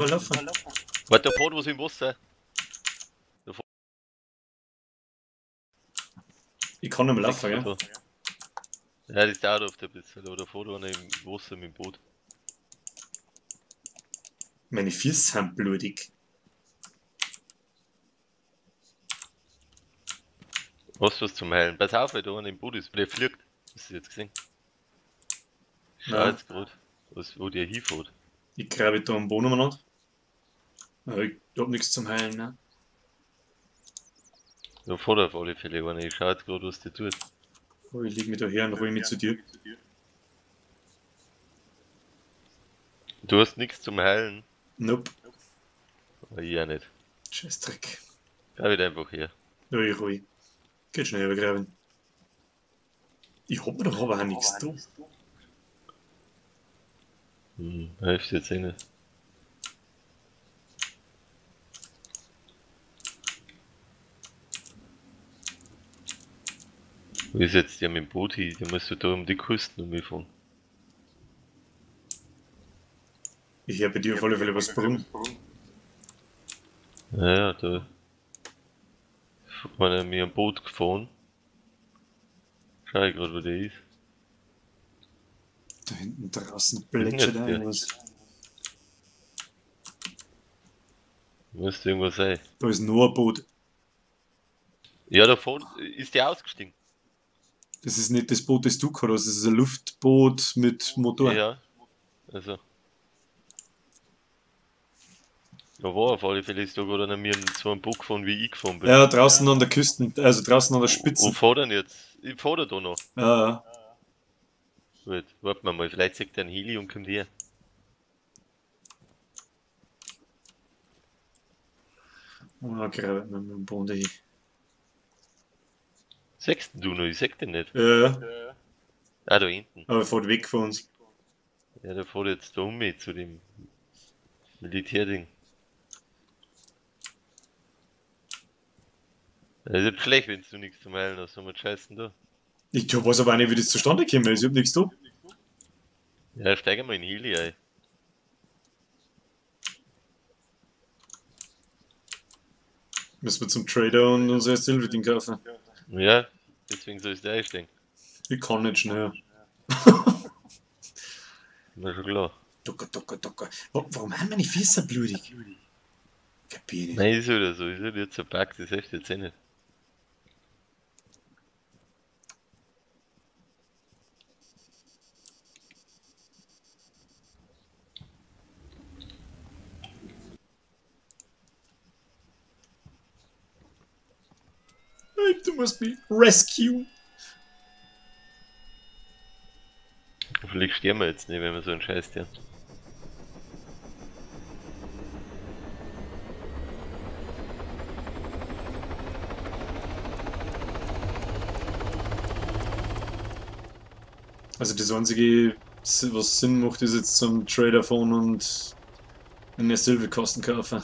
Laufen. Warte, da fährt was im Wasser. Ich kann nicht mehr laufen, gell? Ja, das dauert oft ein bisschen, aber da fährt einer im Wasser mit dem Boot. Meine Füße sind blutig. Hast du was zum Heilen? Pass auf, weil da einer im Boot ist, der fliegt. Hast du das jetzt gesehen? Schau jetzt grad, wo der hinfährt. Ich grabe da am Boden umeinander. Aber ich hab nichts zum Heilen, ne? Da fährt auf alle Fälle einer. Ich schau jetzt grad, was der tut. Oh, ich leg mich da her und ruhe mich zu dir. Du hast nichts zum Heilen? Nope. Aber ich auch nicht. Scheiß Dreck. Grab ich einfach her. Ja, ich ruhe. Geht schnell übergraben. Ich hab mir doch aber auch nichts da. Hm, hilft jetzt eh nicht. Wo ist jetzt der mit dem Boot hin? Der musst du da um die Küsten umfahren. Ich hab bei dir auf alle Fälle was brummen. Ja, da ist einer mit einem Boot gefahren. Schau ich grad, wo der ist. Da hinten draußen plätschert irgendwas. Muss irgendwas sein. Da ist nur ein Boot. Ja, da vorne ist der ausgestiegen. Das ist nicht das Boot, das du gehabt hast, das ist ein Luftboot mit Motor. Ja, also. Da war auf alle Fälle ist da gerade einer mir so ein Boot gefahren, wie ich gefahren bin. Ja, draußen an der Küste, also draußen an der Spitze. Wo fährt er denn jetzt? Ich fahr da noch. Ja, ja. Gut, warten wir mal, vielleicht sieht der einen Heli und kommt her. Oh, okay, mit dem Boot hin. Siehst du noch? Ich seh den nicht. Ja. Ah, da hinten. Aber er fährt weg von uns. Ja, der fährt jetzt da um mich zu dem Militärding. Das ist jetzt schlecht, wenn du nichts zum Heilen hast. Was scheißen da? Ich weiß aber auch nicht, wie das zustande gekommen ist. Ich hab nichts da. Ja, steigen wir in Heli ein. Müssen wir zum Trader und unser Erste-Hilfe-Ding kaufen. Ja, deswegen soll ich da einsteigen. Ich kann nicht schnell. Na schon klar. Ducke, ducke, ducke. Warum haben meine Füße blutig? Kapier nicht. Nein, ist oder so. Ist halt jetzt so packt, das hilft jetzt eh nicht. Du musst mich rescue. Vielleicht sterben wir jetzt nicht, wenn wir so einen Scheiß tun. Also das Einzige, was Sinn macht, ist jetzt zum Trader fahren und eine Silberkosten kaufen.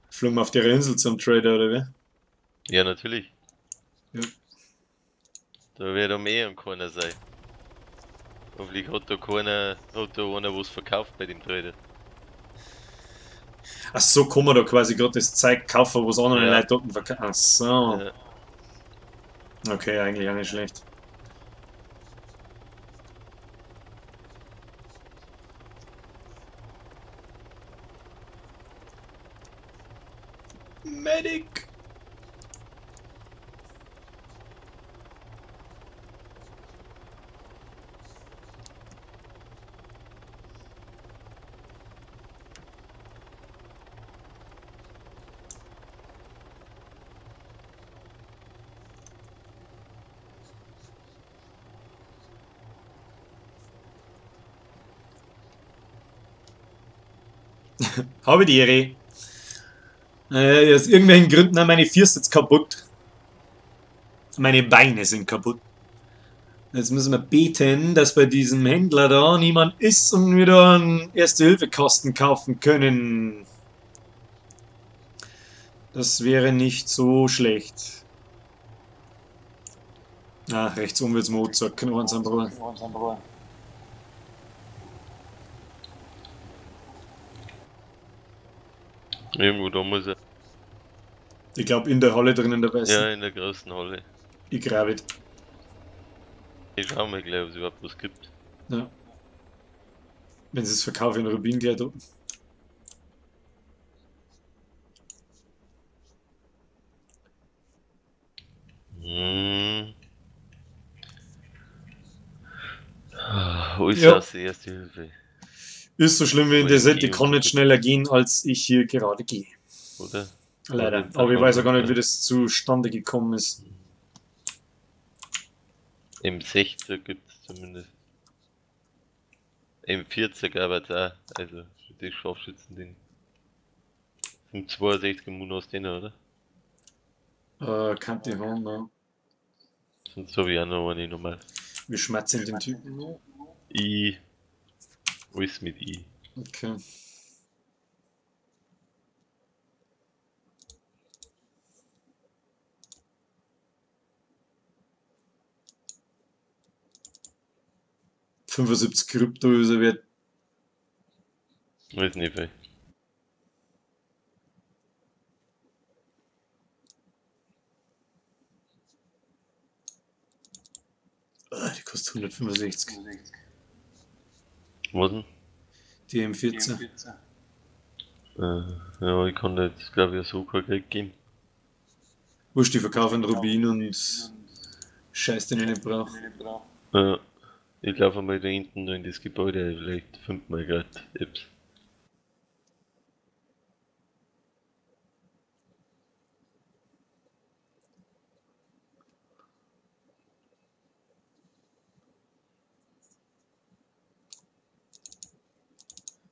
Flogen wir auf der Insel zum Trader, oder wie? Ja, natürlich. Ja. Da wird am eh keiner sein. Hoffentlich hat da keiner, hat da einer was verkauft bei dem Trader. Ach so, kann man da quasi gerade das Zeug kaufen, was andere Ja. Leute dort verkaufen. Ach so. Ja. Okay, eigentlich auch nicht schlecht. Medic! Habe die Ehre. Aus irgendwelchen Gründen sind meine Füße jetzt kaputt. Meine Beine sind kaputt. Jetzt müssen wir beten, dass bei diesem Händler da niemand ist und wir da einen Erste-Hilfe-Kasten kaufen können. Das wäre nicht so schlecht. Ah, rechts oben wird's mir angezeigt, keine Ahnung, Bruder. Irgendwo da muss er. Ich glaube in der Halle drinnen, der Weißen. Ja, in der großen Halle. Ich grabe. Ich schau mal gleich, ob es überhaupt was gibt. Ja. Wenn sie es verkaufen, in Rubin gleich da. Hm. Alles Ja. aus der Erste Hilfe. Ist so schlimm wie in Voll der Set, ich gehen. kann nicht schneller gehen, als ich hier gerade gehe. Oder? Leider. Oder Aber ich weiß auch gar nicht, wie das zustande gekommen ist. M60 gibt es zumindest. M40 aber auch, also das Scharfschützen-Ding. 62 Moon aus denen, oder? Kannte ich haben, ne? Sonst habe ich auch noch eine normal. Wir schmerzen den Typen noch. I. Alles mit I. Okay. ...75 Krypto ist er wert. Weiß nicht viel. Ah, die kostet 165. Was denn? Die M14. Ja, ich kann da jetzt glaube ich so kein Geld geben. Wurscht, die verkaufen Rubin und Scheiß, den ich nicht brauche. Ja, ich laufe mal da hinten noch in das Gebäude, vielleicht fünfmal gerade Apps.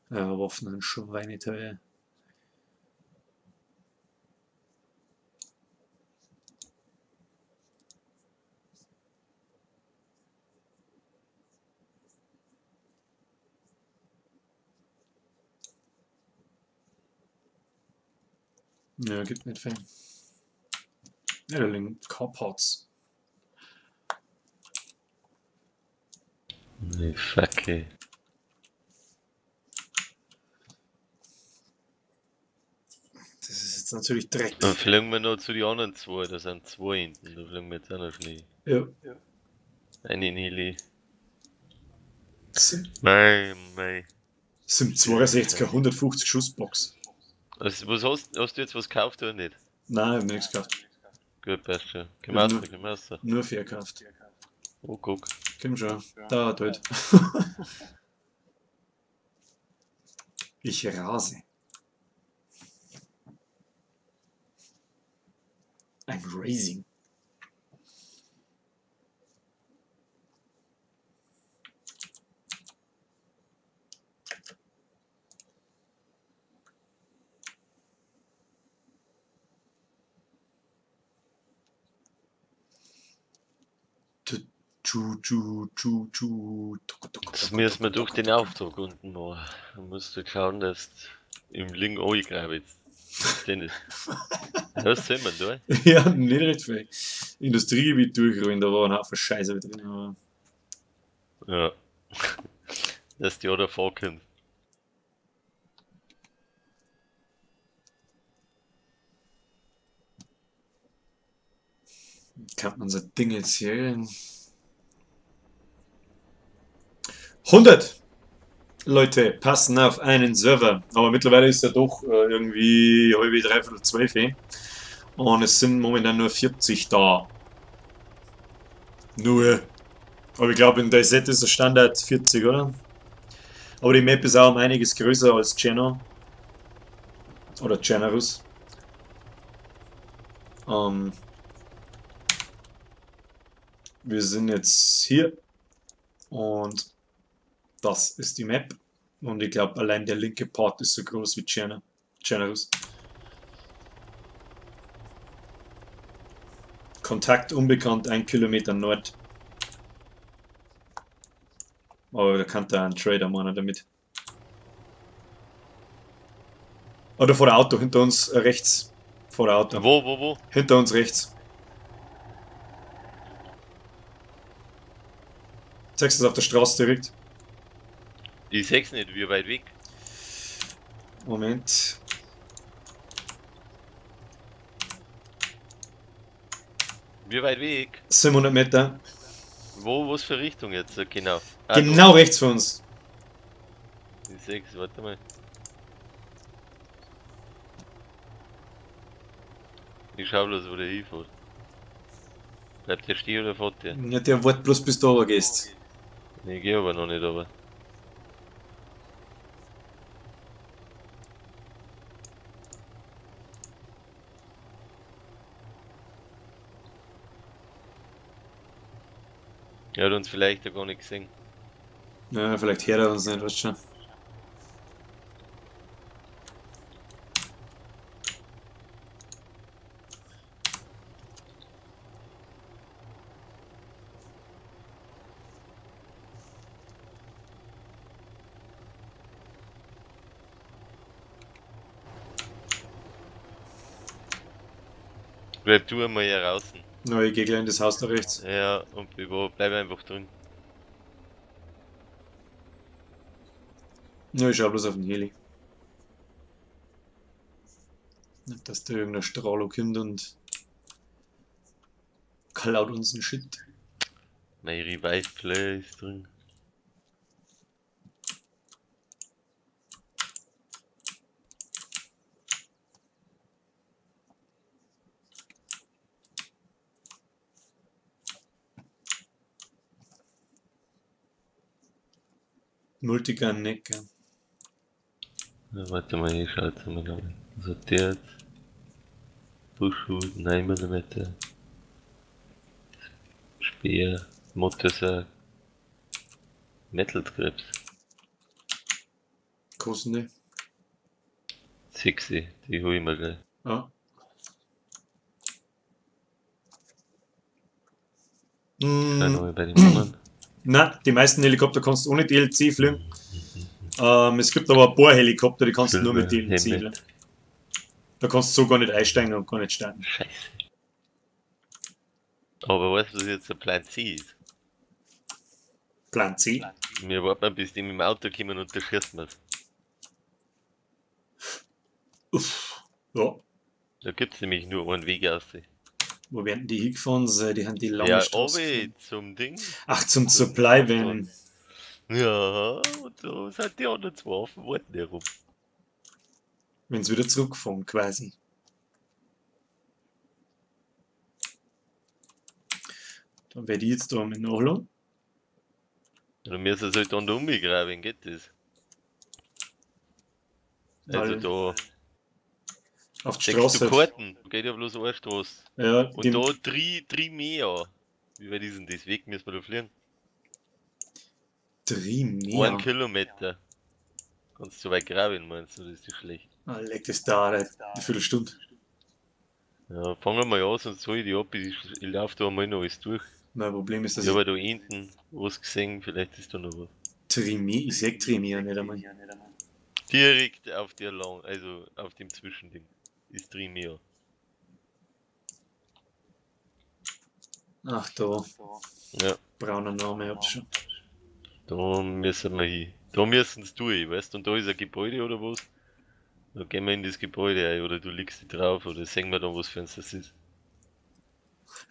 Ja, Waffen sind schweineteuer. Ja, gibt nicht viel. Ja, da liegen Carparts. Nee, fuck ey. Das ist jetzt natürlich Dreck. Dann fliegen wir noch zu den anderen zwei, da sind zwei hinten, da fliegen wir jetzt auch noch schnell. Ja. Eine in Heli. Sind, Mei, mei. sind 62er, 150 Schussbox. Also, was hast du jetzt was gekauft oder nicht? Nein, ich hab nichts gekauft. Gut, passt schon. Komm Ja, raus, nur- komm raus. Nur fair gekauft. Oh, guck. Komm schon. Da, dort. Ich rase. I'm raising. Tschu, tschu, tschu, tschu. Tuck, tuck, Jetzt tuck, müssen wir tuck, durch tuck, den tuck. Auftrag unten noch. Du musst halt schauen, dass du im Link runtergrabst. Dennis. Was soll man da? Ja, nicht recht viel. Industriegebiet durchrollen, da war ein Haufen Scheiße drin. Aber Ja. Dass die auch da vorkommt. kann man sein Ding jetzt hier. 100 Leute passen auf einen Server. Aber mittlerweile ist ja doch irgendwie 11:45. Und es sind momentan nur 40 da. Nur. Aber ich glaube, in der Set ist der Standard 40, oder? Aber die Map ist auch um einiges größer als Cherno. Oder Chernarus. Wir sind jetzt hier. Und das ist die Map. Und ich glaube, allein der linke Part ist so groß wie Chernarus. Kontakt unbekannt, 1 Kilometer Nord. Aber da kann da ein Trader meiner damit. Oder vor der Auto, hinter uns rechts. Vor der Auto. Wo? Hinter uns rechts. Zeigst du das auf der Straße direkt? Ich seh's nicht, wie weit weg. Moment. Wie weit weg? 700 Meter. Wo, was für Richtung jetzt? Genau. Ah, genau rechts von uns. Ich seh's, warte mal. Ich schau bloß, wo der hinfährt. Bleibt der stehen oder fährt der? Ja, der wartet bloß, bis du runter gehst. Ich geh aber noch nicht runter. Er hat uns vielleicht auch gar nicht gesehen. Ja, vielleicht hört er uns nicht, weißt du schon. Bleib du einmal hier draußen. Na, ich geh gleich in das Haus da rechts. Ja, und bleib einfach drin. Ja, ich schau bloß auf den Heli. Nicht, dass da irgendein Strahler kommt und klaut uns einen Shit. Mein Revive Play ist drin. Multigun nicht, gell? Ja, warte mal, ich schau jetzt mal an. Also der jetzt. Buschhut, 9 mm. Speer, Motorsack. Metal Scraps. Kosten die? 6, die hol ich mir gleich. Ja. Schau nochmal bei den anderen. Nein, die meisten Helikopter kannst du ohne DLC fliegen. Es gibt aber ein paar Helikopter, die kannst du nur mit DLC fliegen. Da kannst du so gar nicht einsteigen und gar nicht starten. Scheiße. Aber weißt du, was jetzt der Plan C ist? Plan C? Wir warten, bis die mit dem Auto kommen und da schießen wir's. Uff, ja. Da gibt's nämlich nur einen Weg aus. Wo werden die hingefahren sein? Die haben die lange ja, Straße. Ja, zum Ding. Ach, zum Supply Van. Ja, und da sind die anderen zwei auf dem warten herum. Wenn sie wieder zurückfahren, quasi. Dann werde ich jetzt da mal nachladen. Dann müssen sie halt dann da umgraben, geht das? Also da. Auf die Straße. Du Karten, geht ja bloß eine Straße. Ja, und da drei mehr. Wie weit ist denn das Weg? Müssen wir da fliegen? 3 mehr? 1 Kilometer. Kannst du weit graben, meinst du? Das ist schlecht. Ah, leck, das dauert eine Viertelstunde. Ja, fangen wir mal an, sonst hol ich die ab. Ich laufe da einmal noch alles durch. Mein Problem ist, dass ich habe da hinten was gesehen, vielleicht ist da noch was. Trimi, ich seh Trimi ja nicht einmal. Direkt auf der Lang, also auf dem Zwischending. Ist Trimia. Ach da. Ja. Brauner Name, hab's schon. Da müssen wir hin. Da müssen sie durch, weißt du? Und da ist ein Gebäude oder was? Da gehen wir in das Gebäude ein, oder du liegst dich drauf, oder sehen wir dann, was für eins das ist.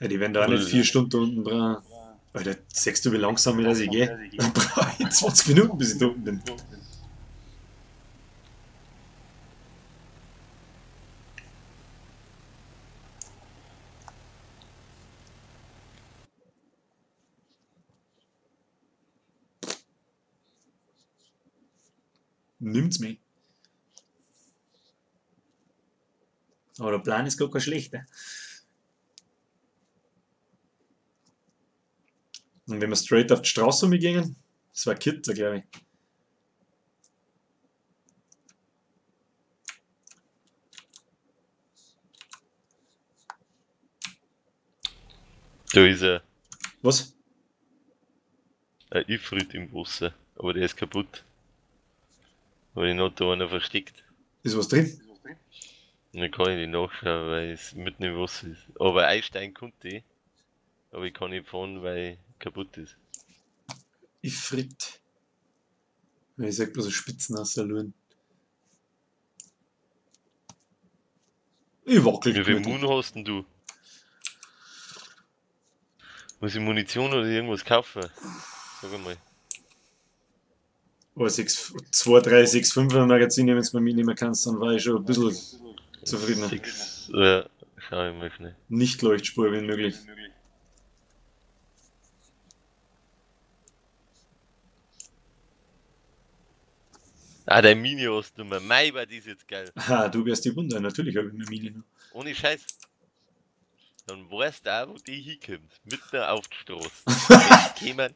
Ja, die werden da auch nicht 4 Stunden unten brauchen. Alter, siehst du, wie langsam ich das gehe? Dann brauche ich 20 Minuten, bis ich da unten bin. Nimmt's mich. Aber der Plan ist gar kein schlechter. Und wenn wir straight auf die Straße umgehen, das war Kitter, glaube ich. Da ist er. Was? Ein Ifrit im Wasser, aber der ist kaputt. Weil ich noch da einer versteckt. Ist was drin? Dann kann ich nicht nachschauen, weil es mitten im Wasser ist. Aber einsteigen konnte ich. Aber ich kann nicht fahren, weil kaputt ist. Ifrit. Ich sag bloß so Spitzen aus der Luren. Ich wackel. Wie viel Moon hast denn du? Muss ich Munition oder irgendwas kaufen? Sag einmal. Oh, 6, 2, 3, 6, 5 Magazin, wenn du mal mitnehmen kannst, dann war ich schon ein bisschen zufriedener. 6, ja, schau ich mal schnell. Nicht Leuchtspur, wenn möglich. Ah, dein Mini hast du mir. Mei, war das jetzt geil. Ah, du wärst die Wunder, natürlich habe ich eine Mini noch. Ohne Scheiß. Dann weißt du auch, wo die hinkommt. Mitten auf die Straße.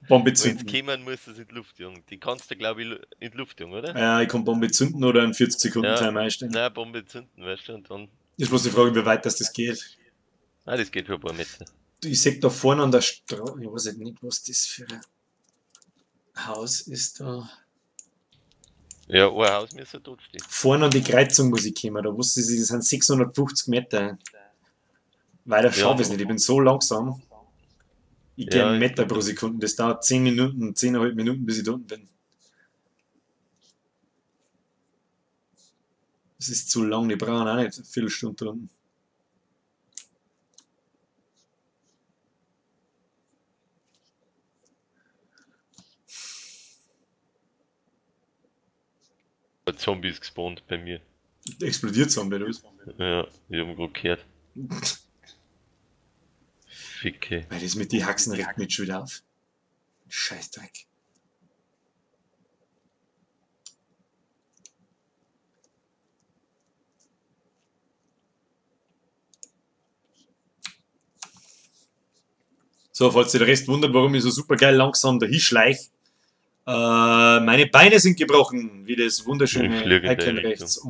Bombe zünden. Wenn's kämen, musst du es in die Luft jagen. Die kannst du, glaube ich, in die Luft jagen, oder? Ja, ich kann Bombe zünden oder einen 40-Sekunden-Timer einstellen. Nein, Bombe zünden, weißt du, und dann. Ist bloß die Frage, wie weit das geht. Ah, das geht schon ein paar Meter. Ich seh da vorne an der Straße, ich weiß nicht, was das für ein Haus ist da. Ja, ein Haus müsste dort stehen. Vorne an die Kreuzung muss ich kommen, da wusste ich, das sind 650 Meter. Weiter schaffe ich es nicht, ich bin so langsam. Ich gehe einen Meter pro Sekunde, das dauert 10 Minuten, 10,5 Minuten, bis ich da unten bin. Das ist zu lang, die brauchen auch nicht eine Viertelstunde da unten. Zombies gespawnt bei mir. Explodiert Zombie, oder was? Ja, ich hab gerade gehört. Ficke. Weil das mit den Haxen regt mich schon wieder auf. Scheißdreck. So, falls sich der Rest wundert, warum ich so super geil langsam dahin schleich. Meine Beine sind gebrochen, wie das wunderschöne Icon rechts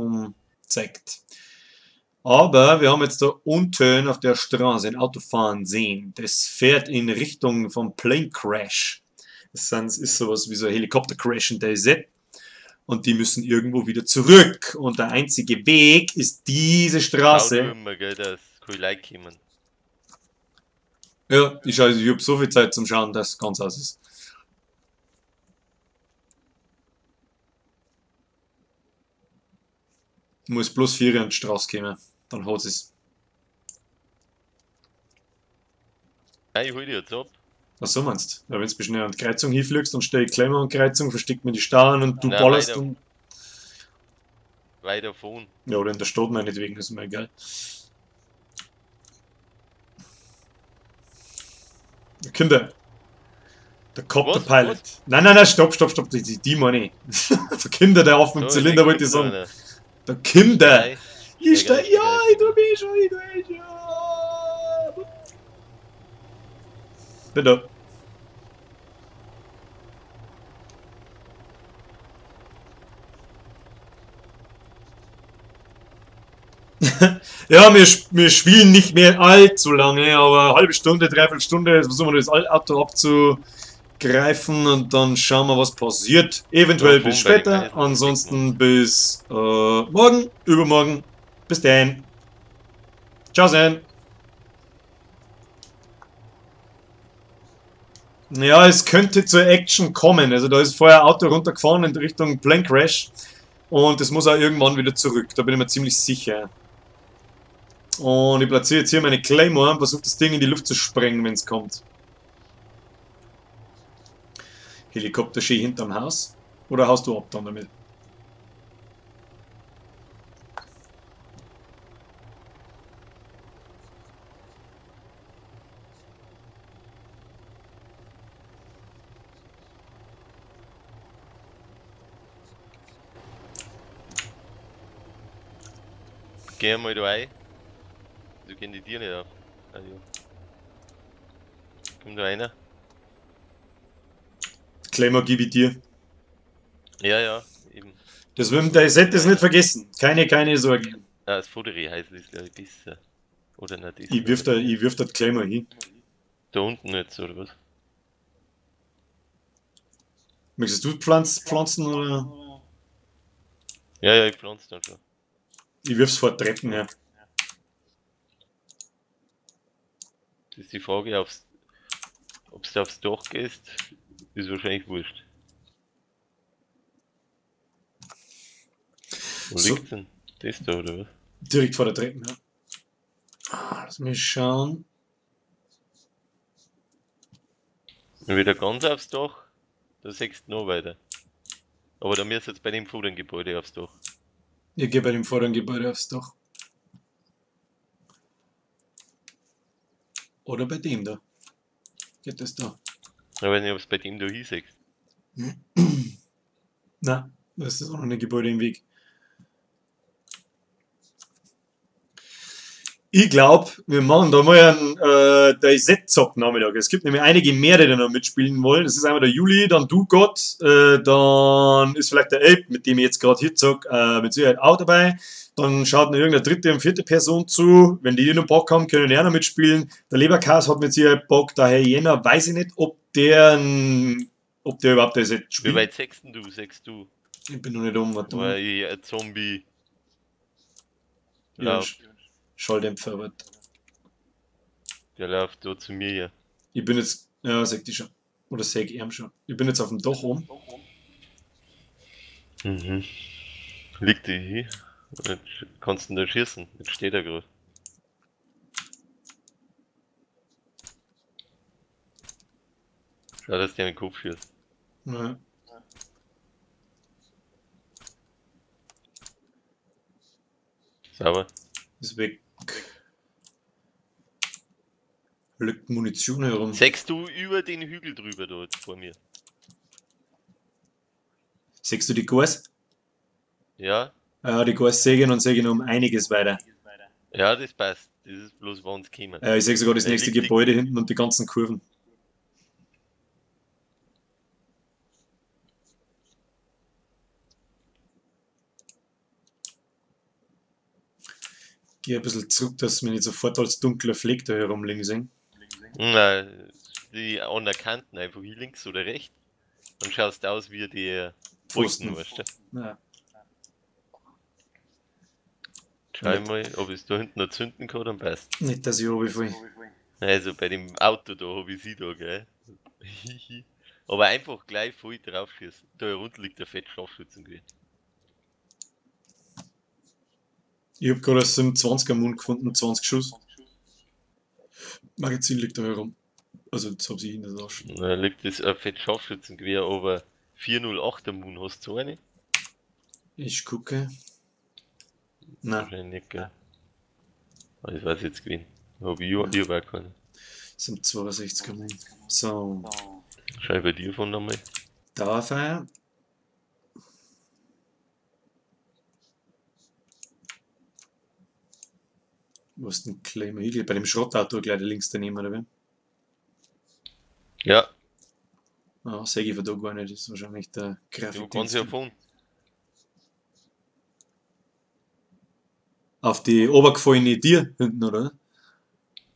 zeigt. Aber wir haben jetzt da unten auf der Straße ein Auto fahren sehen. Das fährt in Richtung vom Plane Crash. Das ist sowas wie so ein Helikopter Crash in DayZ. Und die müssen irgendwo wieder zurück. Und der einzige Weg ist diese Straße. Immer, gell, das kann ich kommen. Ja, ich habe so viel Zeit zum Schauen, dass es ganz aus ist. Ich muss bloß 4 an die Straße kommen, dann hat es. Nein, ich hol dich jetzt ab. Ach so meinst du? Ja, wenn du mich schnell an die Kreuzung hinfliegst, dann steh ich gleich mal an die Kreuzung, versteckt mir die Starren und du ballerst und. Weiter vorn. Ja, oder in der Stadt meinetwegen, ist mir egal. Kinder. Der Copter Pilot. Was? Nein, nein, nein, stopp, stopp, stopp. Die meine ich. Der Kinder, der auf mit dem Zylinder wollte ich sagen. Der Kinder! Ich stehe, ja, ich tu mich schon, ich tu mich schon. Bin da. Ja, wir spielen nicht mehr allzu lange, aber eine halbe Stunde, dreiviertel Stunde, versuchen wir das Auto abzugreifen und dann schauen wir, was passiert. Eventuell bis später, ansonsten bis morgen, übermorgen. Bis dann. Ciao, Sen. Ja, es könnte zur Action kommen. Also da ist vorher ein Auto runtergefahren in Richtung Plane Crash und es muss auch irgendwann wieder zurück. Da bin ich mir ziemlich sicher. Und ich platziere jetzt hier meine Claymore und versuche das Ding in die Luft zu sprengen, wenn es kommt. Helikopter schön hinterm Haus. Oder haust du ab dann damit? Geh mal da rein. So gehen die Tiere nicht auf. Ah, ja. Kommt da einer? Claymore gebe ich dir. Ja, ja, eben. Das mit dem DayZ ist nicht vergessen. Keine Sorge. Ah, das Foderi heißt es, glaube ich, besser. Oder nicht? Ich wirf da Claymore hin. Da unten jetzt, oder was? Möchtest du pflanzen, oder? Ja, ja, ich pflanze dann schon. Ich wirf's vor Treppen her. Das ist die Frage, ob du aufs Dach gehst, Ist wahrscheinlich wurscht. Wo So. liegt denn das da, oder was? Direkt vor der Treppe, ja. Lass mich schauen. Und wieder ganz aufs Dach, da siehst du noch weiter. Aber da müsst jetzt bei dem vorderen Gebäude aufs Dach. Ich geh bei dem vorderen Gebäude aufs Dach. Oder bei dem da. Geht das da? Ich weiß nicht, ob es bei dem da hinsiehst. Nein, das ist auch noch ein Gebäude im Weg. Ich glaub, wir machen da mal einen DayZ-Zock-Nachmittag. Es gibt nämlich einige mehr, die da noch mitspielen wollen. Das ist einmal der Juli, dann du Gott, dann ist vielleicht der Elb, mit dem ich jetzt gerade hier zock, mit Sicherheit auch dabei. Dann schaut noch irgendeine dritte und vierte Person zu. Wenn die noch Bock haben, können die auch noch mitspielen. Der Leberkas hat mit Sicherheit Bock. Der Herr Jänner, weiß ich nicht, ob der überhaupt DayZ spielt. Wie weit sechst denn du? Sechst du? Ich bin noch nicht um, warte mal. Weil ich ein Zombie. Ja, Schalldämpfer, aber. Der läuft da zu mir hier. Ich bin jetzt. Ja, sag die schon. Oder sag ich ihm schon. Ich bin jetzt auf dem Dach oben. Mhm. Liegt die hier? Oder kannst du denn da schießen? Jetzt steht er gerade. Schau, dass der in den Kopf schießt. Ja. Sauber. Ist weg. Liegt Munition herum. Sechst du über den Hügel drüber da jetzt vor mir? Sechst du die Gas? Ja. Ja, die Gas sägen und sägen um einiges weiter. Ja, das passt. Das ist bloß, wo uns kommen. Ja, ich seh sogar das nächste Gebäude hinten und die ganzen Kurven. Geh ein bisschen zurück, dass wir nicht sofort als dunkler Fleck da herumliegen sehen. Nein, die an der Kanten einfach hier links oder rechts. Dann schaust du aus wie die Pfosten, weißt du? Ja. Schau ich mal, ob ich es da hinten noch zünden kann, dann passt. Nicht, dass ich runterfalle. Also bei dem Auto da hab ich sie da, gell? Aber einfach gleich voll drauf schießen. Da herunter liegt der fette Scharfschützengewehr. Ich hab gerade ein 27er Mund gefunden, 20 Schuss. Magazin liegt da herum. Also das hab ich in der Tasche. Da liegt das ein fett Scharfschützengewehr, aber 408er Moon, hast du eine? Ich gucke. Nein. Wahrscheinlich nicht, gell? Aber das weiß ich jetzt gewesen. Hab ich, ich hab auch keine. Sind 62er Moon. So. Schau ich bei dir von nochmal. Dauerfeuer. Wo ist denn Claimer Eagle? Bei dem Schrottauto gleich links daneben, oder wie? Ja. Ah, seh ich von da gar nicht, das ist wahrscheinlich der Grafik. Du kannst ja fahren. Auf die obergefallene Tier hinten, oder?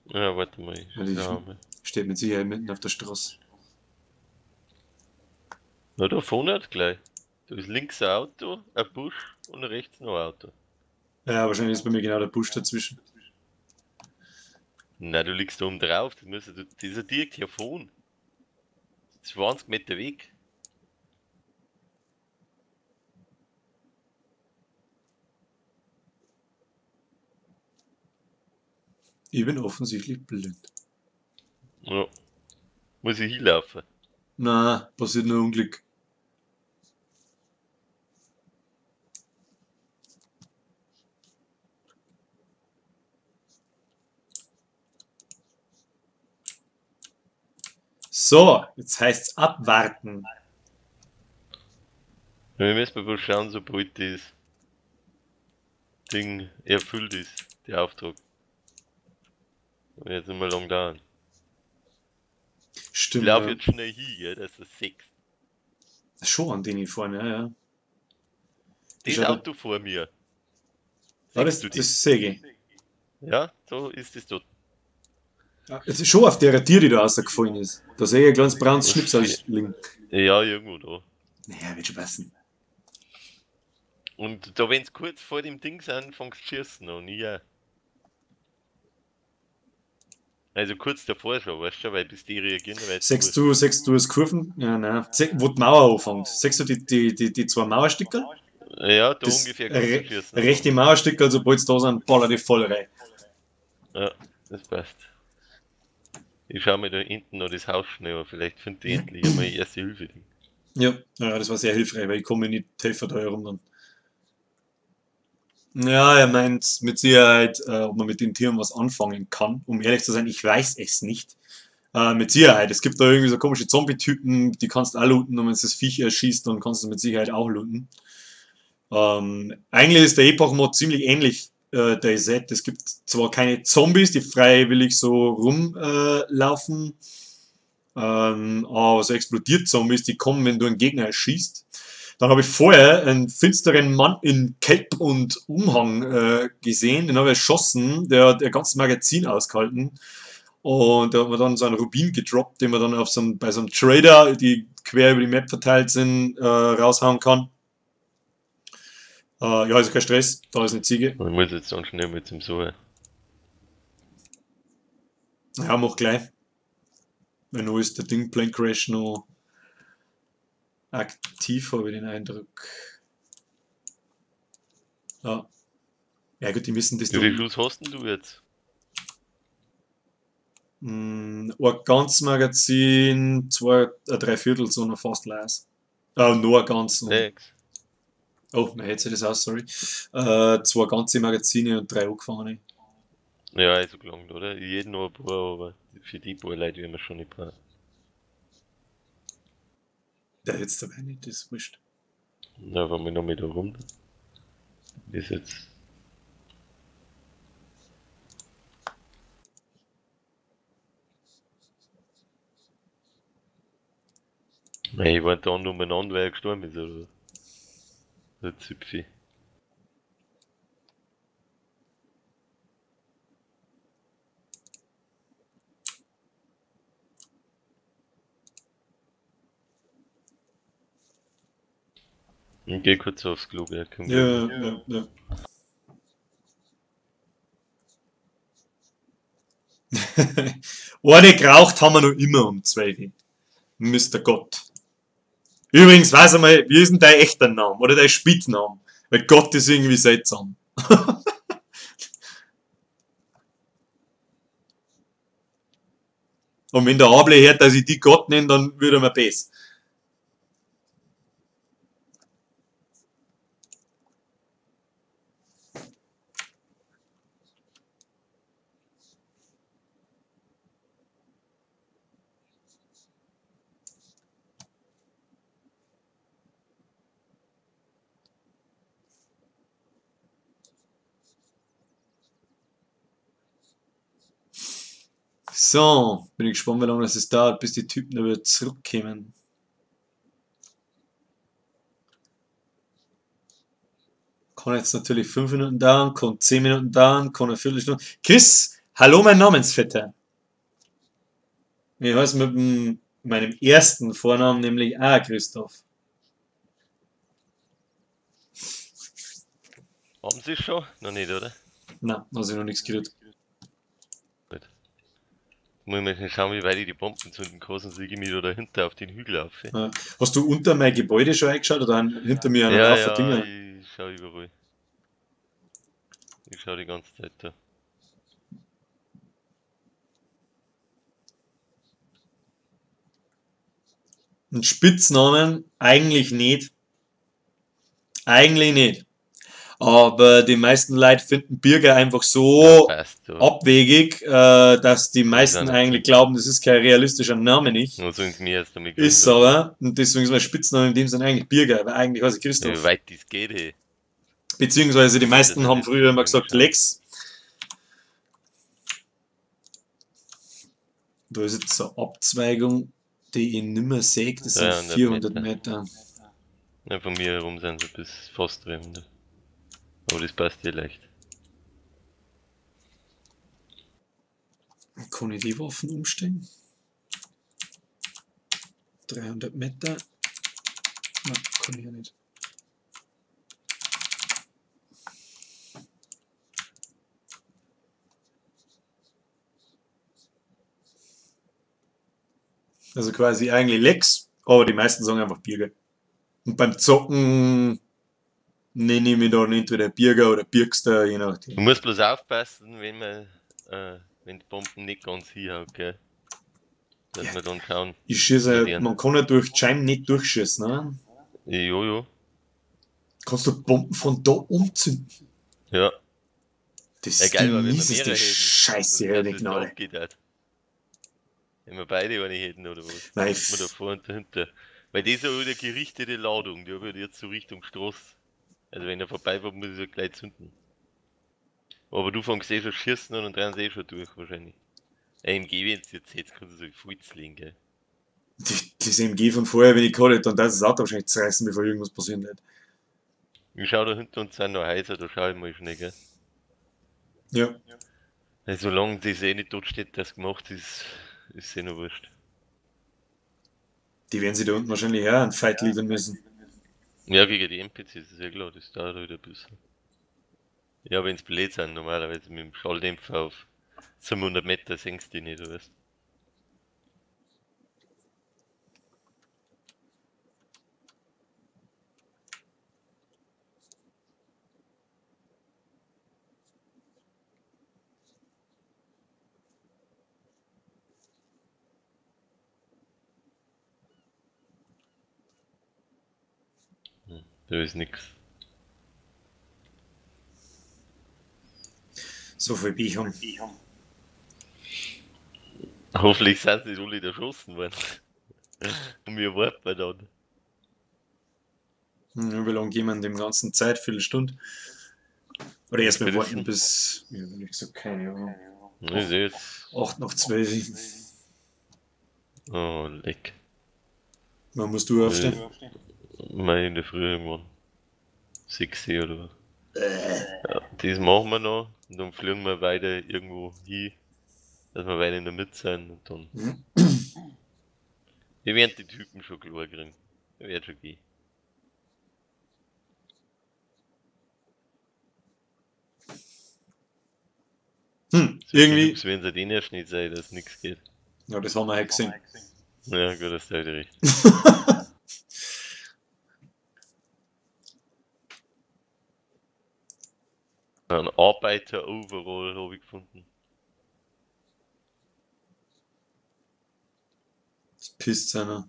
Ja, warte mal. Ich Ja, die schau mal. Steht mit Sicherheit mitten auf der Straße. Na, da vorne hat gleich. Da ist links ein Auto, ein Busch und rechts noch ein Auto. Ja, wahrscheinlich ist bei mir genau der Busch dazwischen. Nein, du liegst da oben drauf, das ist ja direkt hier vorne. 20 Meter Weg. Ich bin offensichtlich blind. Ja. Muss ich hinlaufen? Na, passiert nur Unglück. So, jetzt heißt's abwarten. Wir müssen mal schauen, sobald das Ding erfüllt ist, der Auftrag. Und jetzt nicht mehr lang dauern. Stimmt. Ich laufe ja. jetzt schnell hin, gell, das ist 6. Schon an den ich vorne, ja, ja. Das Auto vor mir. Ja, das sehe ich. Ja, so ist es dort. Ja, es ist schon auf der Tier, die da rausgefallen ist. Da sehe ich ein kleines braunes Schnipsel liegen. Ja, irgendwo da. Naja, wird schon passen. Und da, wenn's kurz vor dem Ding sind, fängst du schießen an. Ja. Also kurz davor schon, weißt du, weil bis die reagieren, dann wird's Sechst wurscht. du, sechst du das Kurven? Ja, nein. Wo die Mauer anfängt. Sechst du die zwei Mauerstücke? Ja, da Das ungefähr kannst du re schießen. rechte Mauerstück, also sobald da sind, baller die voll rein. Ja, das passt. Ich schau mir da hinten noch das Haus schnell an. Vielleicht finde ich endlich einmal Erste Hilfe-Ding. Ja, ja, das war sehr hilfreich, weil ich komme nicht helfen da herum dann. Ja, er meint mit Sicherheit, ob man mit den Tieren was anfangen kann. Um ehrlich zu sein, ich weiß es nicht. Mit Sicherheit. Es gibt da irgendwie so komische Zombie-Typen, die kannst du auch looten und wenn du das Viech erschießt, dann kannst du es mit Sicherheit auch looten. Eigentlich ist der Epoch-Mod ziemlich ähnlich DayZ. Es gibt zwar keine Zombies, die freiwillig so rumlaufen, aber so explodiert Zombies, die kommen, wenn du einen Gegner erschießt. Dann habe ich vorher einen finsteren Mann in Cape und Umhang gesehen, den habe ich erschossen, der hat ein ganzes Magazin ausgehalten. Und da hat man dann so einen Rubin gedroppt, den man dann auf so einem, bei so einem Trader, die quer über die Map verteilt sind, raushauen kann. Ja, also kein Stress, da ist eine Ziege. Ich muss jetzt dann schnell mit zum Suchen. Ja, mach gleich. Weil noch ist der Ding Plane Crash noch aktiv, habe ich den Eindruck. Ja. Ja gut, die müssen das Wie viel doch. Schuss hast denn du jetzt? Ein ganzes Magazin, zwei, drei Viertel, so noch fast leer. Noch ein ganz. Und, Sechs. oh, mein Headset ist aus, sorry. Zwei ganze Magazine und drei angefangene. Ja, also gelangt, oder? Jeden noch ein paar, aber für die paar Leute werden wir schon nicht brauchen. Der jetzt dabei nicht, das ist wurscht. Na, wenn wir noch mit da rum. Das ist jetzt. Nein, ich war da umeinander, weil er gestorben ist, oder? Der Zipfi. Ich geh kurz aufs Klo, gell? Komm Ja, gleich. ja, ja. Eine geraucht haben wir noch immer um 12. Mr. Gott. Übrigens, weiß einmal, wie ist denn dein echter Name oder dein Spitzname? Weil Gott ist irgendwie seltsam. Und wenn der Able hört, dass ich die Gott nenne, dann würde er mir besser. So, bin ich gespannt, wie lange das dauert, bis die Typen da wieder zurückkommen. Kann jetzt natürlich 5 Minuten dauern, kann 10 Minuten dauern, kann eine Viertelstunde. Chris, hallo mein Namensvetter. Ich heiße mit meinem ersten Vornamen nämlich auch Christoph. Haben sie schon? Noch nicht, oder? Nein, da hat sich noch nichts gerührt. Gut. Muss ich mal schnell schauen, wie weit ich die Bomben zünden kann, sonst liege ich mich da dahinter auf den Hügel auf. Ja. Hast du unter mein Gebäude schon eingeschaut oder hinter mir einen Ja, Haufen ja, Dinger? ich schau überall. Ich schau die ganze Zeit da. Einen Spitznamen eigentlich nicht. Eigentlich nicht. Aber die meisten Leute finden Birger einfach so Ja, passt, ja. abwegig, dass die meisten nicht eigentlich glauben, das ist kein realistischer Name nicht. Nur sollen sie mir erst damit Ist gründen. aber, und deswegen ist mein Spitzname in dem Sinne eigentlich Birger, weil eigentlich heiße ich Christoph. Wie weit das geht, ey. Beziehungsweise die meisten Das haben ist früher immer gesagt schon. Lex. Da ist jetzt so eine Abzweigung, die ich nimmer sehe, das sind 300 400 Meter. Meter. Ja, von mir herum sind sie bis fast 300. Aber das passt eh leicht. Kann ich die Waffen umstellen? 300 Meter. Nein, kann ich ja nicht. Also quasi eigentlich Lex, aber die meisten sagen einfach Birger. Und beim Zocken nenne ich mich dann entweder Birger oder Birgster, je Du nachdem. musst bloß aufpassen, wenn man, wenn die Bomben nicht ganz hinhaut, gell? Dass Ja. wir dann schauen. Ich schieße, Ja. man kann ja durch Scheiben nicht durchschießen, ne? Jo, jo. Kannst du Bomben von da umzünden? Ja. Das Ja, ist geil die war, wenn wir mieseste mehrere hätten. Scheiße, Was ja, die dass es da Gnade. abgeht hat. Wenn wir beide eine hätten oder was? Nein, Man da vor und dahinter. Weil das ist ja wieder gerichtete Ladung, die wird jetzt so Richtung Straße. Also wenn er vorbeifährt, muss ich ja gleich zünden. Aber du fängst eh schon schießen an und rennst eh schon durch wahrscheinlich. AMG, wenn du jetzt hättest, kannst du so voll legen, gell? Das MG von vorher, wenn ich gehabt hätte, dann darf das Auto wahrscheinlich zerreißen, bevor irgendwas passieren wird. Ich schau da hinter uns sind noch Häuser, da schau ich mal schnell, gell? Ja. Weil solange das eh nicht dort steht, das gemacht ist, ist eh noch wurscht. Die werden sich da unten wahrscheinlich auch einen Fight liefern müssen. Ja, gegen die NPCs ist ja klar, das dauert wieder ein bisschen. Ja, wenn's blöd sind, normalerweise mit dem Schalldämpfer auf 700 Meter senkst du die nicht, oder was? Da ist nix. So viel Bier haben. Hoffentlich sind sie nicht alle erschossen worden. Und wir warten dann. Wie lange gehen wir in dem ganzen Zeit? Viertelstunde? Oder erstmal Spätestens. warten bis. Ja, ich gesagt, keine Ahnung. Ich seh jetzt. 8 nach 12. Oh, leck. Wann musst du aufstehen? Mal in der Früh irgendwann. 6 Uhr oder was. Ja, das machen wir noch und dann fliegen wir weiter irgendwo hin, dass wir weiter in der Mitte sind und dann. Mhm. Wir werden die Typen schon klar kriegen. Wird schon gehen. So Irgendwie. Jungs werden sie den erst nicht sein, dass nichts geht. Ja, das haben wir halt gesehen. Ja, gut, das ist wieder recht. Ein Arbeiter-Overall habe ich gefunden. Das pisst einer.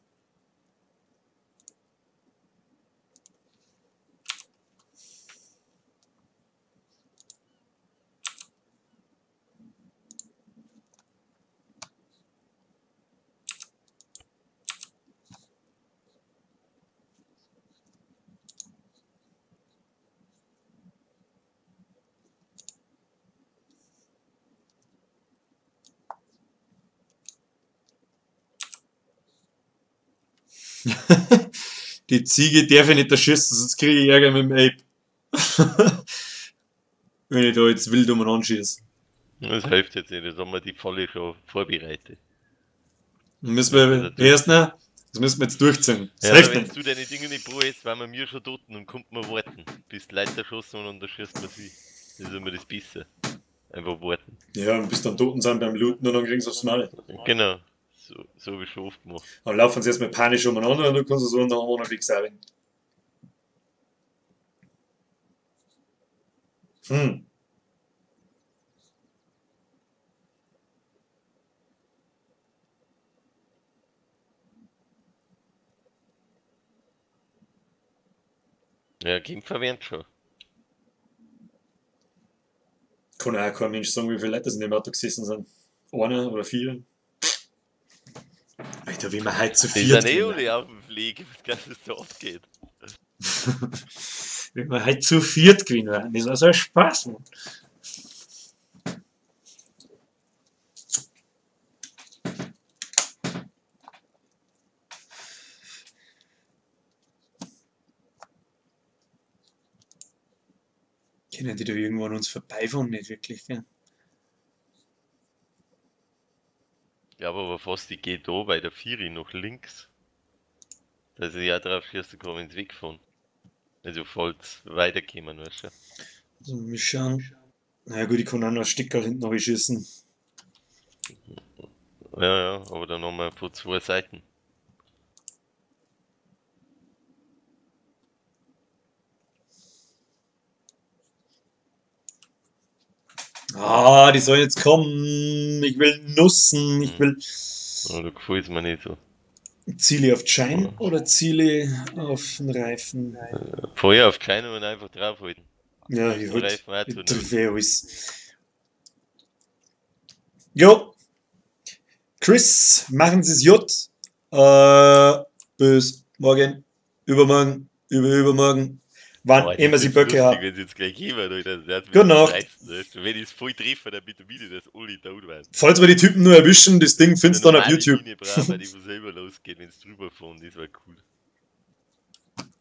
Die Ziege darf ich nicht erschießen, sonst kriege ich Ärger mit dem Ape. Wenn ich da jetzt wild umeinander schieße. Das hilft jetzt nicht, das haben wir die Falle schon vorbereitet. Dann müssen wir erst noch, das müssen wir jetzt durchziehen. Das Ja, hilft aber wenn nicht. du deine Dinge nicht brauchst, waren wir mir schon tot und kommt man warten. Bis die Leute erschossen und dann schießt man sie. Das ist immer das Besser. Einfach warten. Ja, und bis dann Toten sind beim Looten und dann kriegen sie aufs Maul. Genau. So, so wie schon oft gemacht. Dann laufen sie erstmal panisch umeinander und du kannst so und dann haben wir noch fix sein. Hm. Ja, Kämpfer werden schon. Kann auch kein Mensch sagen, wie viele Leute das in dem Auto gesessen sind. Einer oder vier. Alter, wie wir heute zu Die viert sind eh gewesen alle auf dem Pflege, was das so abgeht. Wenn wir heute zu viert gewesen wären. Das war so ein Spaß, Mann. Können die da irgendwo an uns vorbeifahren? Nicht wirklich, gell? Ich glaube aber fast, ich gehe da bei der Vieri nach links. Dass ich auch drauf schießen kann, wenn sie wegfahren. Also falls weiterkommen, weißt du. Also, wir schauen. Naja gut, ich kann auch noch ein Stück hinten noch schießen. Ja, ja, aber dann haben wir von zwei Seiten. Ah, die sollen jetzt kommen. Ich will Nussen. Ich will. Oh, da gefällt es mir nicht so. Ziele auf Schein oder Ziele auf den Reifen? Feuer auf Schein und einfach draufhalten. Ja, ich halt. Alles. Jo. Chris, machen Sie es J. Bis morgen, übermorgen, übermorgen. Wann immer Sie Böcke haben. Wenn sie jetzt gleich kommen, Alter, Gute Nacht. Wenn ich es voll treffe, damit wieder das alle tot werden. Falls wir die Typen nur erwischen, das Ding findest du dann auf YouTube. Linie brauchen, die von selber losgeht, wenn es drüber fahren, das war cool.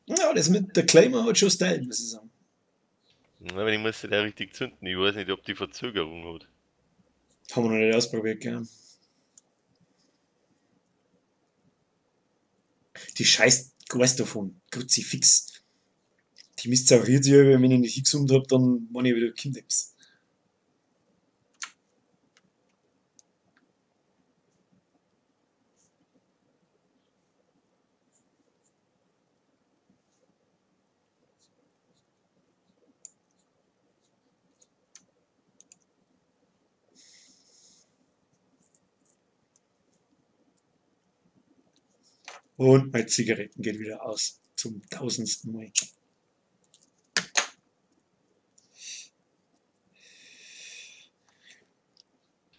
Ja, das mit der Claimer hat schon Style, muss ich sagen. Ja, aber ich muss da richtig zünden. Ich weiß nicht, ob die Verzögerung hat. Haben wir noch nicht ausprobiert, gell? Die scheiß Geist davon, Kruzifix. Die misszauriert sich, wenn ich nicht hingesummt habe, dann meine ich wieder Kind. Und meine Zigaretten gehen wieder aus. Zum 1000. Mal.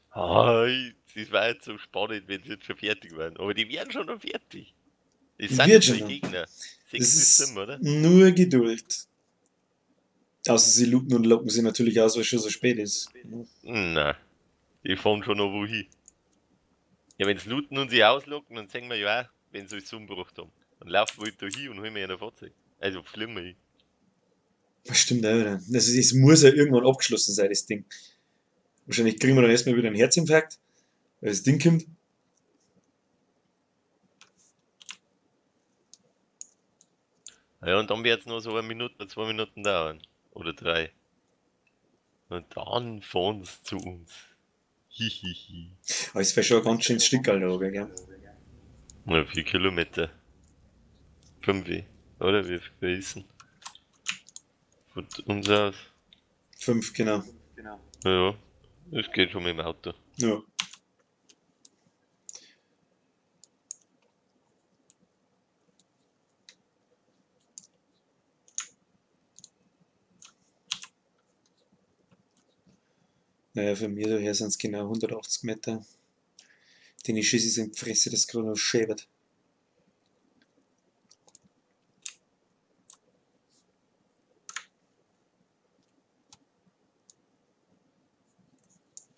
Ah, das war jetzt so spannend, wenn sie jetzt schon fertig waren. Aber die werden schon noch fertig. Das sind schon die Gegner. 6 bis 7, oder? Nur Geduld. Außer sie looten und locken sie natürlich aus, weil es schon so spät ist. Nein, die fahren schon noch wohin. Ja, wenn sie looten und sie auslocken, dann sehen wir ja auch, wenn sie alles umgebracht haben. Dann laufen wir halt da hin und holen wir ein Fahrzeug. Also fliegen wir hin. Das stimmt auch wieder. Also, es muss ja irgendwann abgeschlossen sein, das Ding. Wahrscheinlich kriegen wir dann erstmal wieder einen Herzinfarkt, weil das Ding kommt. Ja, und dann wird es noch so eine Minute, 2 Minuten dauern. Oder 3. Und dann fahren sie zu uns. Hihihi. Aber es wäre schon ein ganz schönes Stück, Alter, gell? Ja, 4 Kilometer. 5, oder? Wie viel ist denn? Von uns aus? 5, genau. Ja, das geht schon mit dem Auto. Ja. Naja, von mir daher sind es genau 180 Meter. Den ich schieße, in die Fresse, das gerade noch schäbert.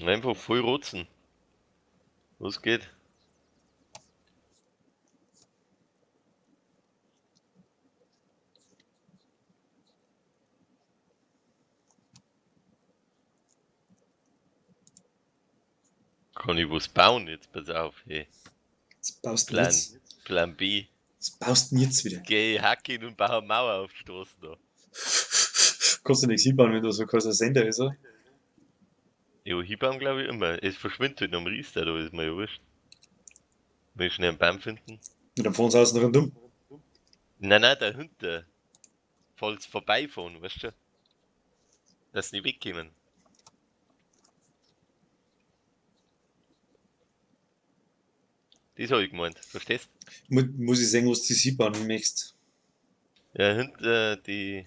Einfach voll rotzen. Was geht? Kann ich was bauen jetzt? Pass auf, hey. Was baust du jetzt? Plan B. Was baust du denn jetzt wieder? Geh hacken und baue eine Mauer auf die Straße da. Kannst du nichts hinbauen, wenn da so kein Sender ist, oder? Ja, hinbauen glaube ich immer. Es verschwindet halt am Riester, da ist mir ja wurscht. Will ich schnell einen Baum finden. Und dann fahren sie außen rundum. Nein, nein, dahinter. Falls vorbeifahren, weißt du? Dass sie nicht wegkommen. Das habe ich gemeint, verstehst? Muss ich sehen, was du hinbauen möchtest. Ja, hinter die.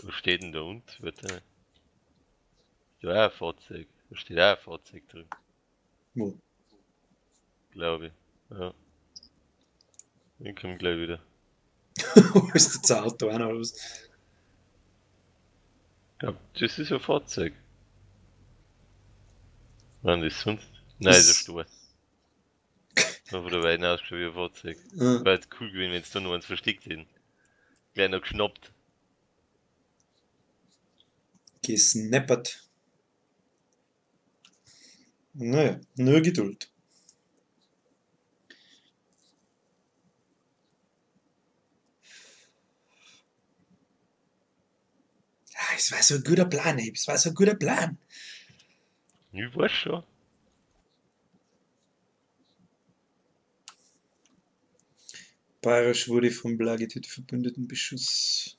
Wo steht denn da unten? Warte. Da ist auch ein Fahrzeug. Da steht auch ein Fahrzeug drin. Wo? Glaube ich. Ja. Ich komme gleich wieder. Ist das ein Auto auch noch, oder was? Ja, das ist ein Fahrzeug. Nein, das ist sonst. Nein, das ist ein Stor. Von der Weiden aus schon wie ein Fahrzeug. Ja. Wäre jetzt cool gewesen, wenn es da noch eins versteckt hätten. Gleich noch geschnappt. Gesnappert. Naja, nur Geduld. Ah, es war so ein guter Plan, ey. Es war so ein guter Plan. Ich weiß schon. Bayerisch wurde von Bla getötet Verbündeten Beschuss.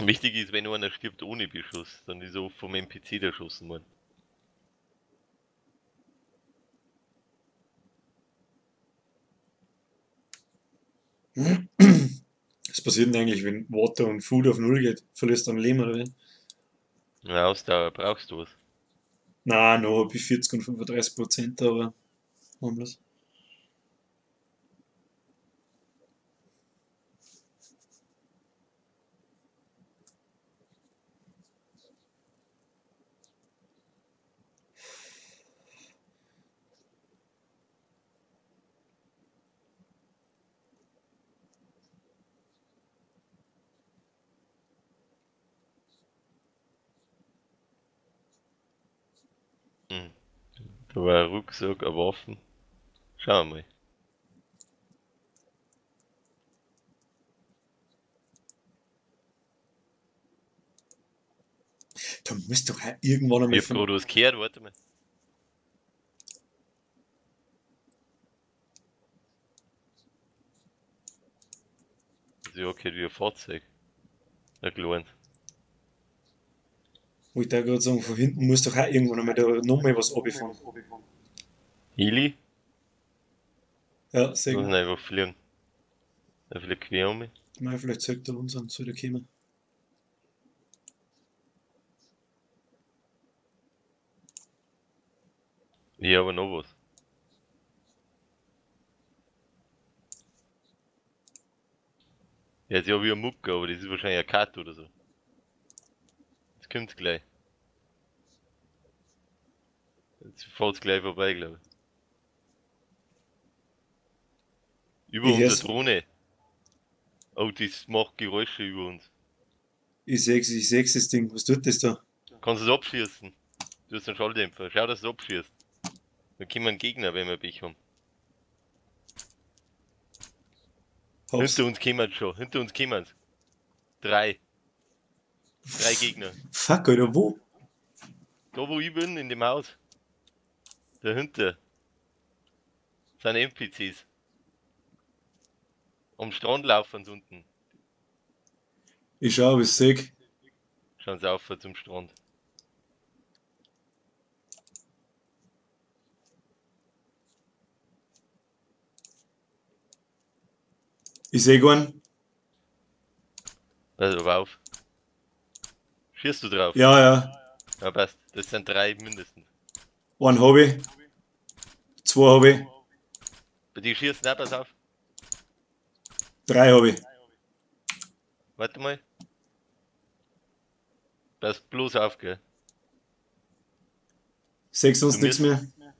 Wichtig ist, wenn einer stirbt ohne Beschuss, dann ist er oft vom NPC erschossen worden. Was passiert denn eigentlich, wenn Water und Food auf Null geht? Verlierst du dann Leben oder wie? Na, Ausdauer, brauchst du was? Na, noch hab ich 40 und 35%, aber harmlos. Hm. Da war ein Rucksack, eine Waffen. Schauen wir mal. Da muss doch auch irgendwann einmal Ich hab gerade was gehört, warte mal. Also ich hab gehört wie ein Fahrzeug. Ein kleines. Wollte ich auch gerade sagen, von hinten muss doch auch irgendwann einmal da nochmal was runterfahren. Heli? Ja, sehr Lass gut. ihn einfach fliegen. Er fliegt quer um mich. Mei, vielleicht zeigt er uns an, soll der kommen. Ich hab aber noch was. Ja, ist ja wie ein Mucker, aber das ist wahrscheinlich eine Karte oder so. Jetzt kommt's gleich. Jetzt fahrt's gleich vorbei, glaub ich. Über Ich unsere hör's. Drohne. Oh, das macht Geräusche über uns. Ich seh's, das Ding. Was tut das da? Kannst du es abschießen? Du hast einen Schalldämpfer. Schau, dass du es abschießt. Dann kommen wir einen Gegner, wenn wir Pech haben. Hab's. Hinter uns kommen schon. Hinter uns kommen sie. 3. 3 Gegner. Fuck, Alter, wo? Da, wo ich bin, in dem Haus. Dahinter. Sind N P Cs. Am Strand laufen sie unten. Ich schau, ob ich's seh. Schauen sie auf zum Strand. Ich seh keinen. Also, aber auf. Schießt du drauf? Ja, ja. Ja, passt. Das sind 3 mindestens. Einen hab ich. 2 hab ich. Bei dir schießen auch, pass auf. 3 hab ich. Warte mal. Pass bloß auf, gell? Seh sonst Du nichts musst mehr.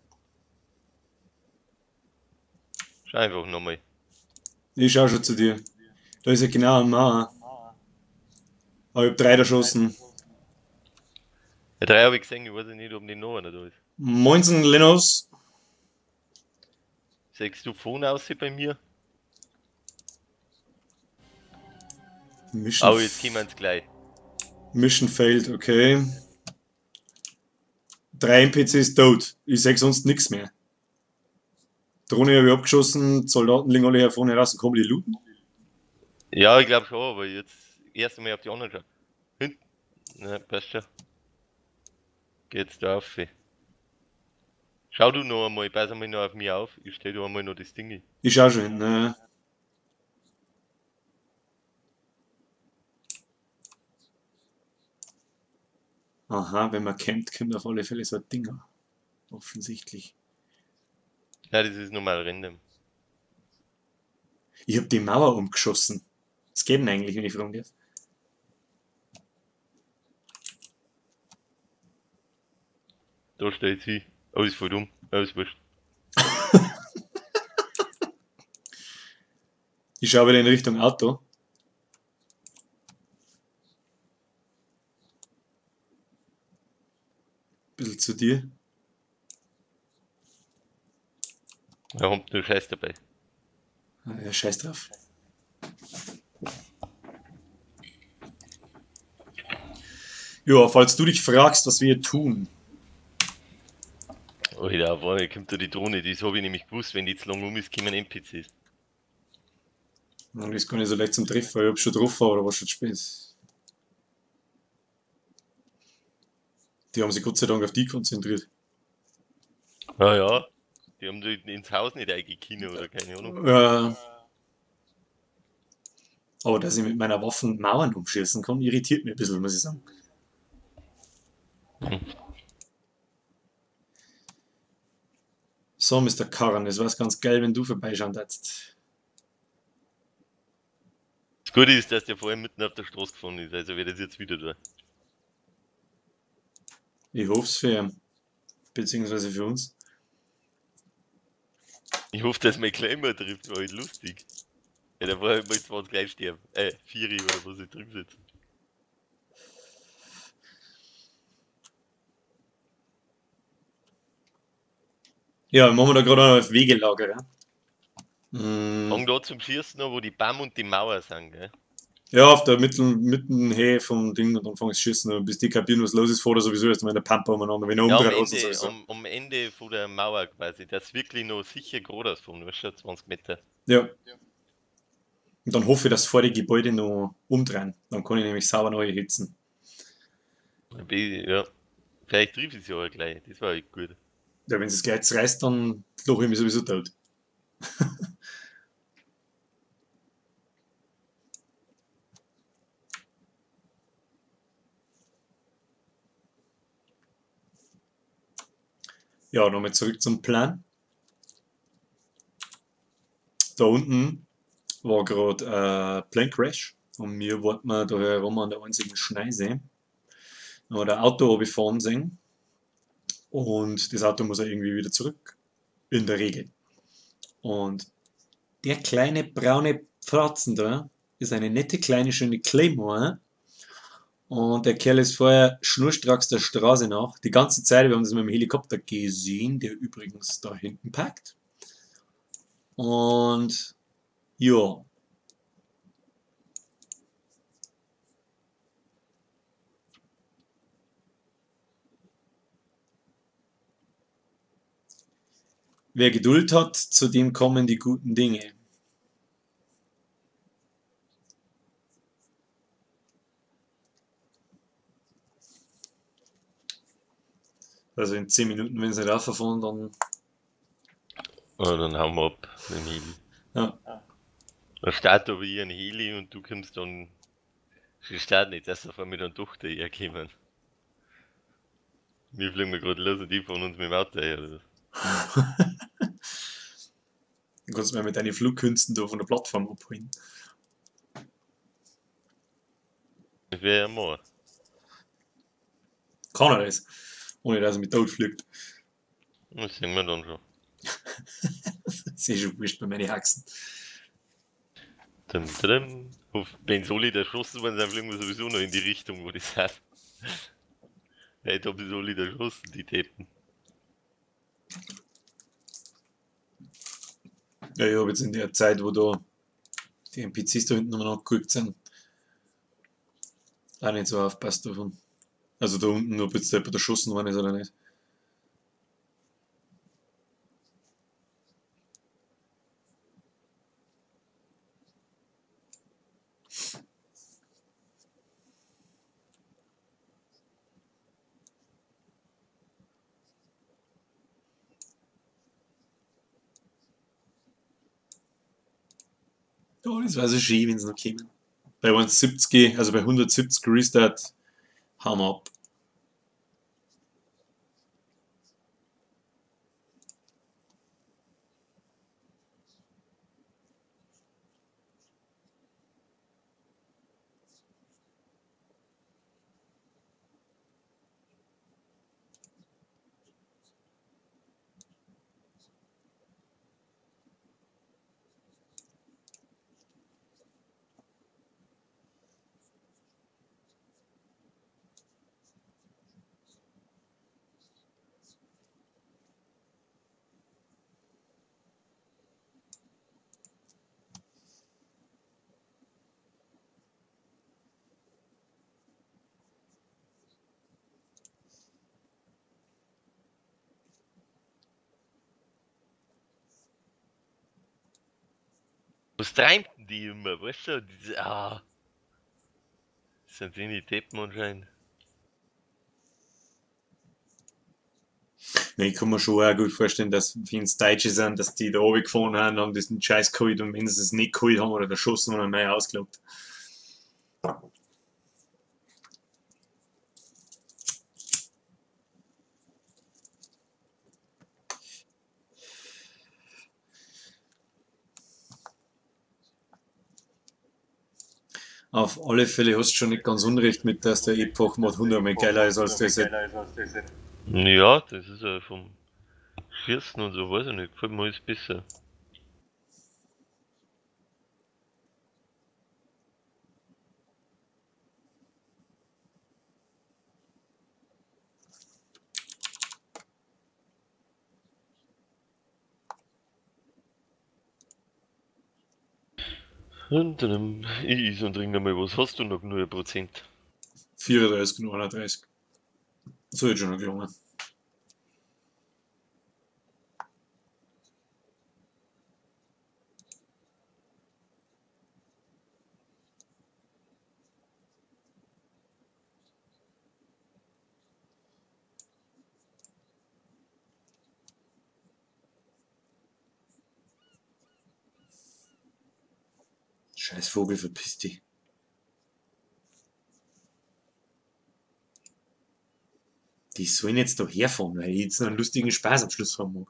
Schau einfach nochmal. Ich schau schon zu dir. Da ist ja genau ein Mann. Aber ich hab 3 erschossen. Ja, 3 hab ich gesehen, ich weiß nicht, ob nicht noch einer da ist. Moinsen, Linus. Siehst du vorne aus bei mir? Mission Oh, jetzt kommen sie gleich. Mission failed, okay. 3 N P Cs tot. Ich seh sonst nix mehr. Drohne hab ich abgeschossen, Soldaten liegen alle hier vorne raus und kommen die looten? Ja, ich glaub schon, aber jetzt erst einmal auf die anderen schauen. Hinten. Na, passt schon. Geht's da auf. Schau du noch einmal, pass einmal noch auf mich auf. Ich stell da einmal noch das Ding hin. Ich schau schon hin, ne? Aha, wenn man campt, kommt auf alle Fälle so ein Ding an. Offensichtlich. Ja, das ist normal random. Ich hab die Mauer umgeschossen. Was geht denn eigentlich, wenn ich fragen darf? Da steht sie. Alles voll dumm. Alles wurscht. Ich schaue wieder in Richtung Auto. Bisschen zu dir. Da kommt nur Scheiß dabei. Ah, ja, scheiß drauf. Ja, falls du dich fragst, was wir hier tun. Alter, auf einmal kommt da die Drohne, das habe ich nämlich gewusst, wenn die zu lang um ist, kommen NPCs. Und das ist gar nicht so leicht zum Treffen, ich hab schon getroffen, aber da war schon zu spät. Die haben sich Gott sei Dank auf die konzentriert. Ja, ja. Die haben da ins Haus nicht eingekino oder keine Ahnung. Aber dass ich mit meiner Waffe Mauern umschießen kann, irritiert mich ein bisschen, muss ich sagen. So, Mister Karren, es wär's ganz geil, wenn du vorbeischauen darfst. Das Gute ist, dass der vorher mitten auf der Straße gefahren ist, also wird das jetzt wieder da. Ich hoff's für ihn, beziehungsweise für uns. Ich hoffe, dass mein Claimer trifft, war halt lustig. Ja, der war halt mal 20 gleich sterben. 4 oder was ich drin sitze. Ja, machen wir da gerade noch auf Wegelager, ja? Fang da zum Schießen an, wo die Baum und die Mauer sind, gell? Ja, auf der Mittelhöhe vom Ding und dann fang ich schießen an, bis die kapieren, was los ist, fährt er sowieso erst mal in der Pampa umeinander, wenn er Ja, umdreht, oder sowieso. Am Ende von der Mauer quasi, das wirklich noch sicher geradeaus fahren, weißt du, 20 Meter. Ja. Und dann hoffe ich, dass vor die Gebäude noch umdrehen. Dann kann ich nämlich sauber neu hitzen. Ja, vielleicht trifft es ja auch gleich, das war echt gut. Ja, wenn es gleich zerreißt, dann lache ich mich sowieso tot. Ja, nochmal zurück zum Plan. Da unten war grad Plane Crash und wir wollten da herum an der einzigen Schneise. Dann hat ein Auto runterfahren sehen und das Auto muss ja irgendwie wieder zurück, in der Regel. Und der kleine braune Fratzen da ist eine nette kleine schöne Claymore. Und der Kerl ist vorher schnurstracks der Straße nach. Die ganze Zeit, wir haben das mit dem Helikopter gesehen, der übrigens da hinten parkt. Und ja. Wer Geduld hat, zu dem kommen die guten Dinge. Also in 10 Minuten, wenn sie nicht rauffahren, dann... Oh, dann hauen wir ab mit dem Heli. Ja. Dann startet aber ich einen Heli und du kommst dann... Sie starten nicht, dass auf einmal dann doch daherkommen. Wir fliegen mal gerade los und die fahren uns mit dem Auto her, oder was? Dann kannst du mir mit deinen Flugkünsten da von der Plattform abholen. Das wäre ja mal. Kann er das? Ohne dass er mit tot fliegt. Das sehen wir dann schon. Das ist schon wurscht bei meinen Haxen. Dum, dum. Wenn Soli da erschossen worden sind, fliegen wir sowieso noch in die Richtung, wo die sind. Weil da haben Soli da erschossen, die Deppen. Ja, ich hab jetzt in der Zeit, wo da die N P Cs da hinten nochmal nachgerückt sind, auch nicht so aufpasst davon. Also da unten, ob jetzt da jemand erschossen worden ist oder nicht. Ja, das war so schön, wenn's noch kämen. Bei 1,70, also bei 170 Restart, hauen wir ab. Was treibt denn die immer, weißt du? Diese, ah. Das sind die Deppen anscheinend. Nee, ich kann mir schon auch gut vorstellen, dass, wenn es Deutsche sind, dass die da runtergefahren haben, haben diesen Scheiß geholt und wenn sie es nicht geholt haben oder erschossen haben, dann ausgelockt. Auf alle Fälle hast du schon nicht ganz unrecht mit, dass der Epoch Mod 100 mal geiler ist als der Set. Ja, das ist ja vom Schießen und so, weiß ich nicht, gefällt mir alles besser. Und dann, ich is und trink nochmal, was hast du noch nur Prozent? 34 und 31. So ist schon noch gelungen. Scheiß Vogel, verpiss dich. Die sollen jetzt da herfahren, weil ich jetzt noch einen lustigen Spaß am Schluss haben mag.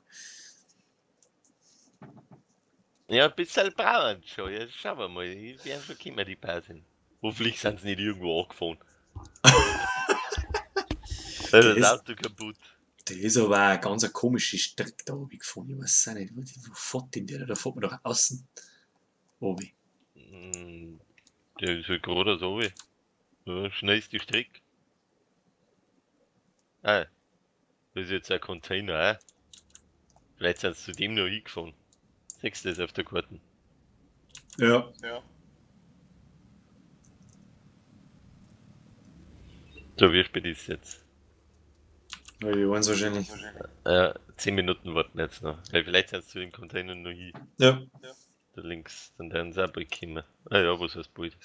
Ja, ein bisschen brauchen schon. Ja, schauen wir mal. Die werden schon kommen, die paar sind. Hoffentlich sind sie nicht irgendwo angefahren. Da ist das Auto kaputt. Der ist aber auch eine ganz komische Strecke da oben gefahren. Ich weiß auch nicht, wo fährt denn der? Da fährt man doch außen. Oben. Der ist halt gerade so wie. Ja, schnellste Strecke. Ah, das ist jetzt ein Container, auch. Vielleicht sind sie zu dem noch hingefahren. Siehst du das auf der Karte? Ja. Ja. So, wie spät ist es jetzt? Ja, die waren es wahrscheinlich. Ja, 10 Minuten warten jetzt noch. Weil vielleicht sind sie zu dem Container noch hin. Ja. Da links, dann werden sie auch bald kommen. Ah ja, was heißt bald?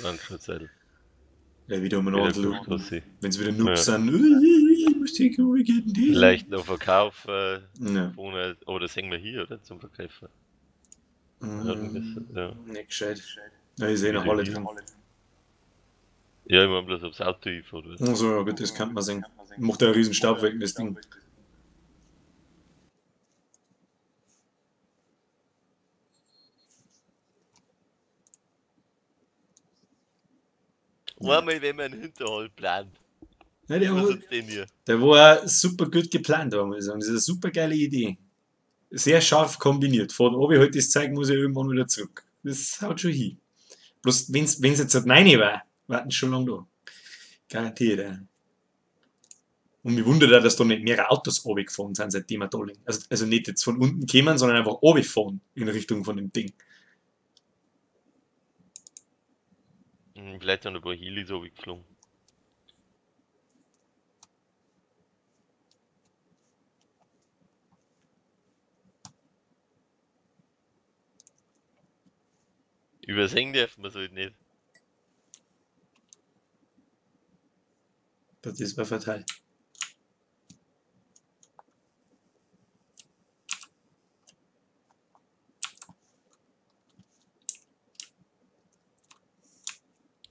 Brandschutz. Ja, wieder umeinander schauen. Wenn es wieder Noobs sind, ich muss die, wie geht denn die? Vielleicht noch Verkauf, ja. Ohne, oder sehen wir hier, oder? Zum Verkaufen. Ja. Nicht gescheit. Ja, ich sehe noch alle drin. Ja, ich meine bloß aufs Auto hinfahren. Achso, ja gut, das kann man sehen. Macht ja einen riesen Staub weg, das Ding. Einmal, wenn man einen Hinterhalt plant. Ja, der war super gut geplant, muss ich sagen. Das ist eine super geile Idee. Sehr scharf kombiniert. Von oben halt das Zeug muss ich irgendwann wieder zurück. Das haut schon hin. Bloß, wenn es jetzt halt meine war, warten schon lange da. Garantiert, ja. Und mich wundert auch, dass da nicht mehrere Autos runtergefahren sind, seitdem wir da liegen. Also nicht jetzt von unten kommen, sondern einfach runterfahren in Richtung von dem Ding. Vielleicht sind ein paar Helis runtergeflogen. Übersehen dürfen wir es halt nicht. Das war fatal.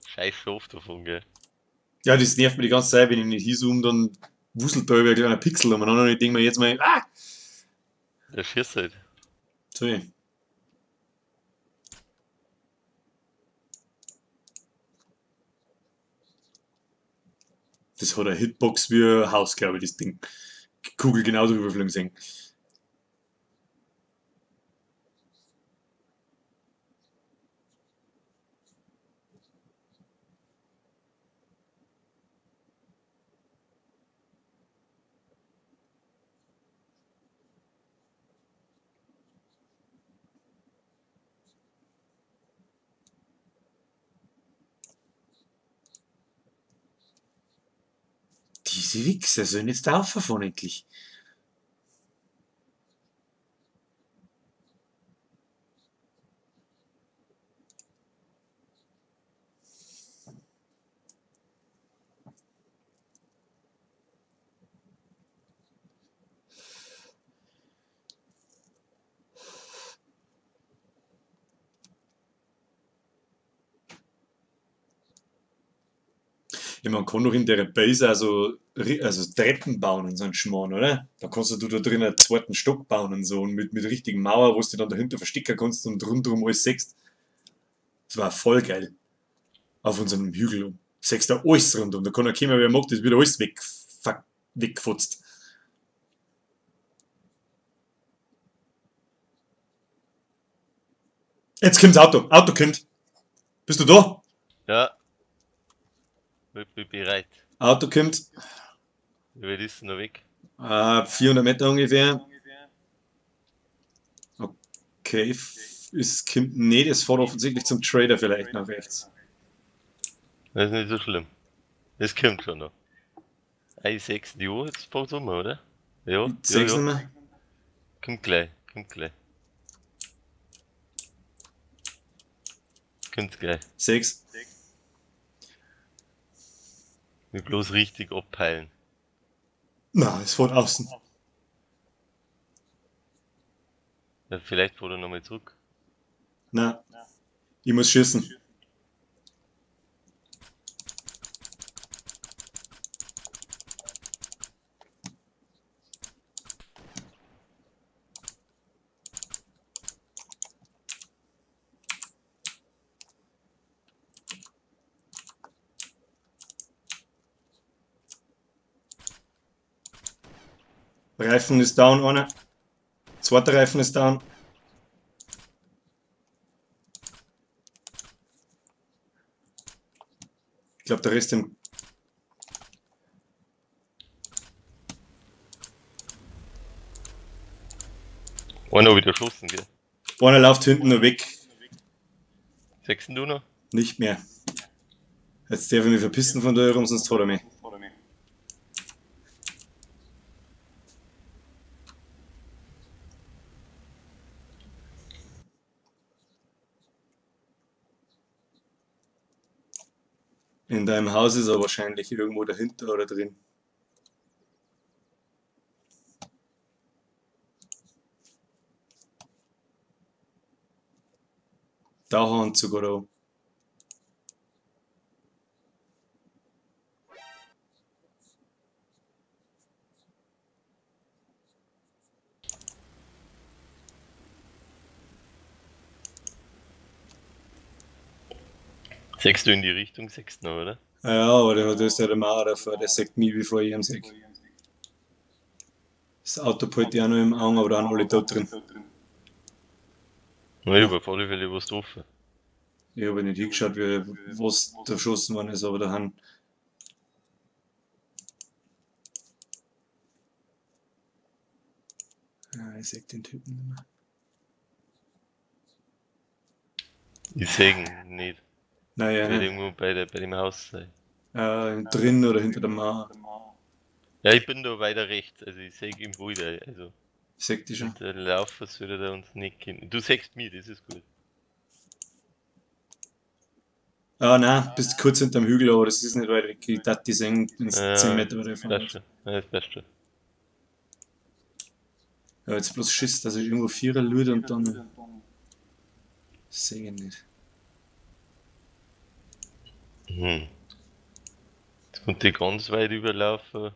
Scheiß Schaf davon, gell? Ja, das nervt mir die ganze Zeit, wenn ich nicht hinzoome, dann wuselt da über ein kleiner Pixel umeinander und ich denke mir jetzt mal, ah! Der schießt halt. Sorry. Das hat eine Hitbox wie ein Haus, glaube ich, das Ding. Die Kugel genau drüber fliegen sehen. Diese Wichser sollen jetzt da auffahren endlich. Ja, man kann doch in der Base also Treppen bauen und so einen Schmarrn, oder? Da kannst du da drin einen zweiten Stock bauen und so und mit richtigen Mauer, wo du dich dann dahinter verstecken kannst und rundherum alles siehst. Das war voll geil. Auf unserem Hügel. Siehst da alles rundum. Da kann er kommen, wer mag, das wird alles weggefutzt. Jetzt kommt das Auto. Auto kommt. Bist du da? Ja. Ich bin bereit. Auto kommt. Wie weit ist denn noch weg? 400 Meter ungefähr. Okay, es kommt nicht, es fährt offensichtlich zum Trader vielleicht nach rechts. Das ist nicht so schlimm. Das kommt schon noch. 1,6, ja, jetzt fährt's um, oder? Ja, ja, ja. Kommt gleich, kommt gleich. Kommt gleich. 6. Wir bloß richtig abpeilen. Na, es fährt außen. Ja, vielleicht fährt er nochmal zurück. Na, ich muss schießen. Reifen ist down, einer. Zweiter Reifen ist down. Ich glaube, der Rest im. Einer wieder geschossen, gell? Einer läuft hinten noch weg. Sechsten du noch? Nicht mehr. Jetzt darf ich mich verpissen von da herum, sonst hat er mich. In deinem Haus ist er wahrscheinlich irgendwo dahinter oder drin. Taucheranzug oder. Sechst du in die Richtung, sechst noch, oder? Ja, aber der ist ja der Mauer davor, der sagt nie, bevor ich ihm sehe. Das Auto behalte ich auch noch im Auge, aber da sind alle tot drin. Na, ich habe auf alle Fälle was getroffen. Ich habe nicht hingeschaut, wie, was da erschossen worden ist, aber da haben. Ja, ich sehe den Typen nicht mehr. Ich sehe ihn nicht. Naja. Wird irgendwo bei dem Haus sein. Drin oder hinter der Mauer. Ja, ich bin da weiter rechts, also ich sehe ihn wieder. Also, ich seh dich schon. Der Laufer würde da uns nicht kennen. Du siehst mich, das ist gut. Ah, nein, bist kurz hinterm Hügel, aber das ist nicht weit weg. Ich dachte, die sehen, wenn es 10 Meter weiter fahren. Passt schon. Ja, das passt schon. Ja, jetzt bloß Schiss, dass ich irgendwo Vierer lüde und dann. Sehe ich nicht. Hm. Jetzt kommt die ganz weit überlaufen.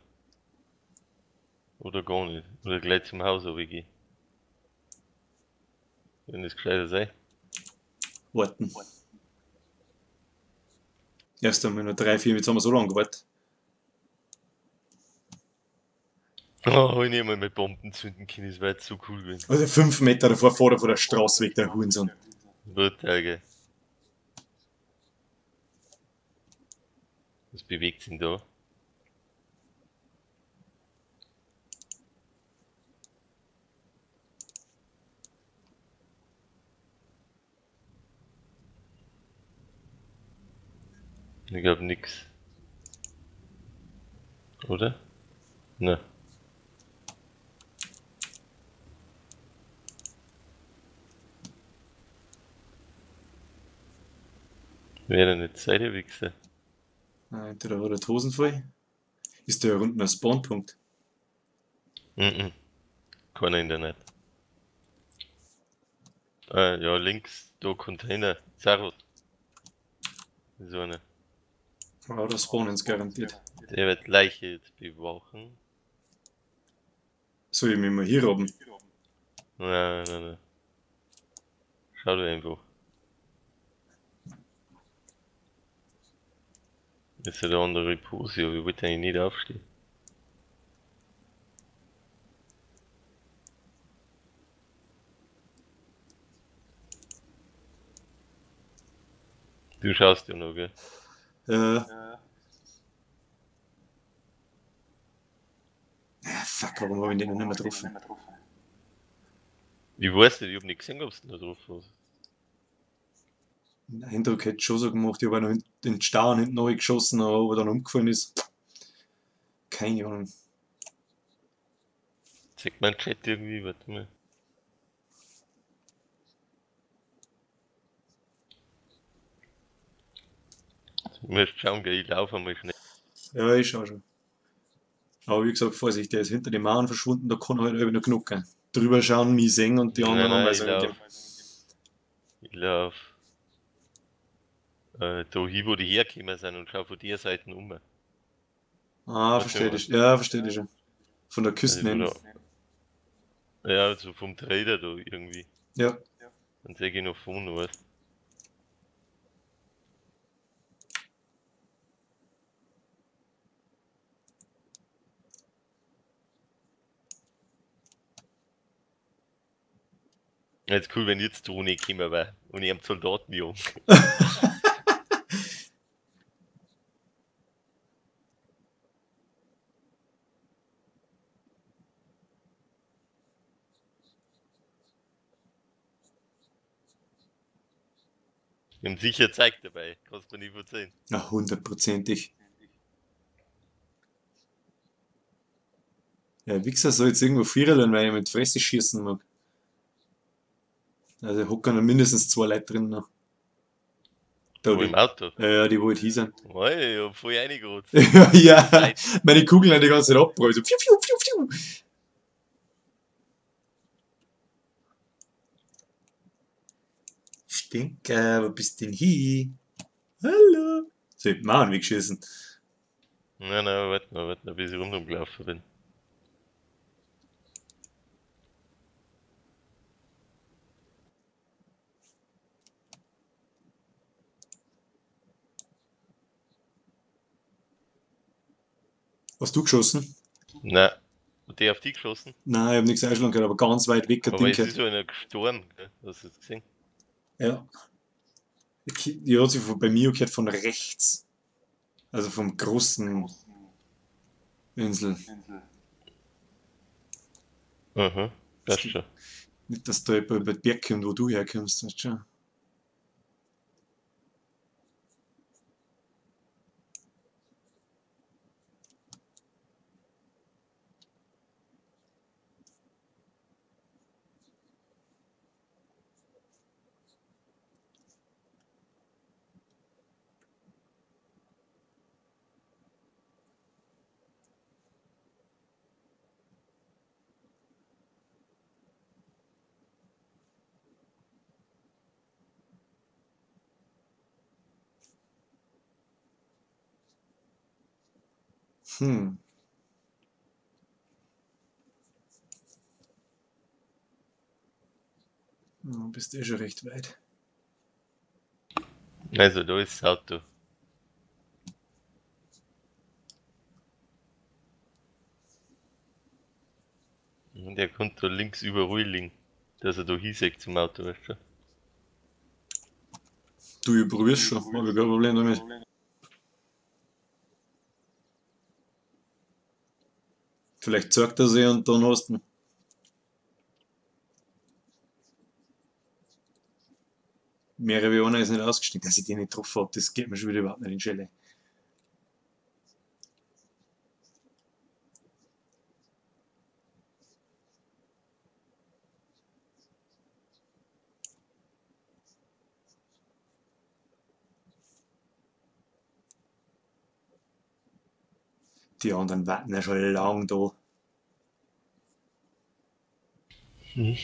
Oder gar nicht. Oder gleich zum Haus runtergehen. Wenn das gescheiter sei. Warten. Erst einmal noch 3, 4, jetzt haben wir so lange gewartet. Oh, wenn ich mal mit Bomben zünden kann, das wäre jetzt so cool gewesen. Also 5 Meter davor, vor der Straße weg, der Hurensohn. Brutal, gell. Was bewegt sich denn da? Ich glaube nix. Oder? Ne. Wäre denn nicht Zeit, der Wichser? Entweder hat er die Hosen voll. Ist da unten ein Spawnpunkt? Mhm. Keiner in der Net. Ja, links, da Container. Servus. So eine. Ja, da spawnen sie garantiert. Der wird Leiche jetzt bewachen. Soll ich mich mal hier robben? Nein, nein, nein. Schau du einfach. Jetzt ist ja der andere Pose, aber ich wollte eigentlich nicht aufstehen. Du schaust ja noch, gell? Ja. Fuck, warum hab ich den noch nicht mehr getroffen? Ich weiß nicht, ich hab nicht gesehen, ob's noch drauf war. Den Eindruck hätte ich schon so gemacht, ich habe noch den Stau hinten neu geschossen, aber ob er dann umgefallen ist. Keine Ahnung. Zeigt mein Chat irgendwie, warte mal. Du musst schauen, gell, ich laufe einmal schnell. Ja, ich schau schon. Aber wie gesagt, Vorsicht, der ist hinter den Mauern verschwunden, da kann halt noch genug gehen. Drüber schauen, mich sehen und die anderen Nein, haben nein, ich lauf. Da hin, wo die hergekommen sind und schau von der Seite um. Ah, verstehe ich. Ja, verstehe ich schon. Von der Küste hin. Also, ja, so vom Trader da irgendwie. Ja. Dann sehe ich noch vorne, weißt du. Jetzt cool, wenn jetzt Drohne gekommen wäre und ich am Soldaten jung. Wir haben sicher Zeug dabei, kannst du mir nicht verzeihen. Ja, hundertprozentig. Ja, Wichser soll jetzt irgendwo viereln, weil ich mit Fresse schießen mag. Also hocken noch mindestens 2 Leute drin noch. Da wo die, im Auto? Ja, die wo halt hier sind. Oh, ich hab voll reingerotzt. Ja, meine Kugeln haben die ganze Zeit abgeräumt. So, pfiu, pfiu, pfiu, pfiu. Stinker, wo bist denn hier? Hallo? So, ich hab Mauern weggeschissen. Nein, nein, warte mal, bis ich rundum gelaufen bin. Hast du geschossen? Nein. Hat der auf dich geschossen? Nein, ich hab nichts einschlagen können, aber ganz weit weg. Aber es ist so einer gestorben, gell? Hast du das gesehen? Ja. Die hat sich bei mir gehört von rechts. Also vom großen Insel. Mhm, das schon. Nicht, dass da jemand über den Berg kommt, wo du herkommst, weißt du schon. Hm. Du bist eh schon recht weit. Also, da ist das Auto. Und der kommt da links über liegen, dass er da hinsieht zum Auto, weißt du? Du, ich probier's schon, hab ich kein Problem damit. Vielleicht zeigt er sich und dann hast du ihn. Mehrere wie einer ist nicht ausgestiegen. Dass ich den nicht getroffen hab, das geht mir schon wieder überhaupt nicht in die Schelle. Die anderen warten ja schon lang da. Hm.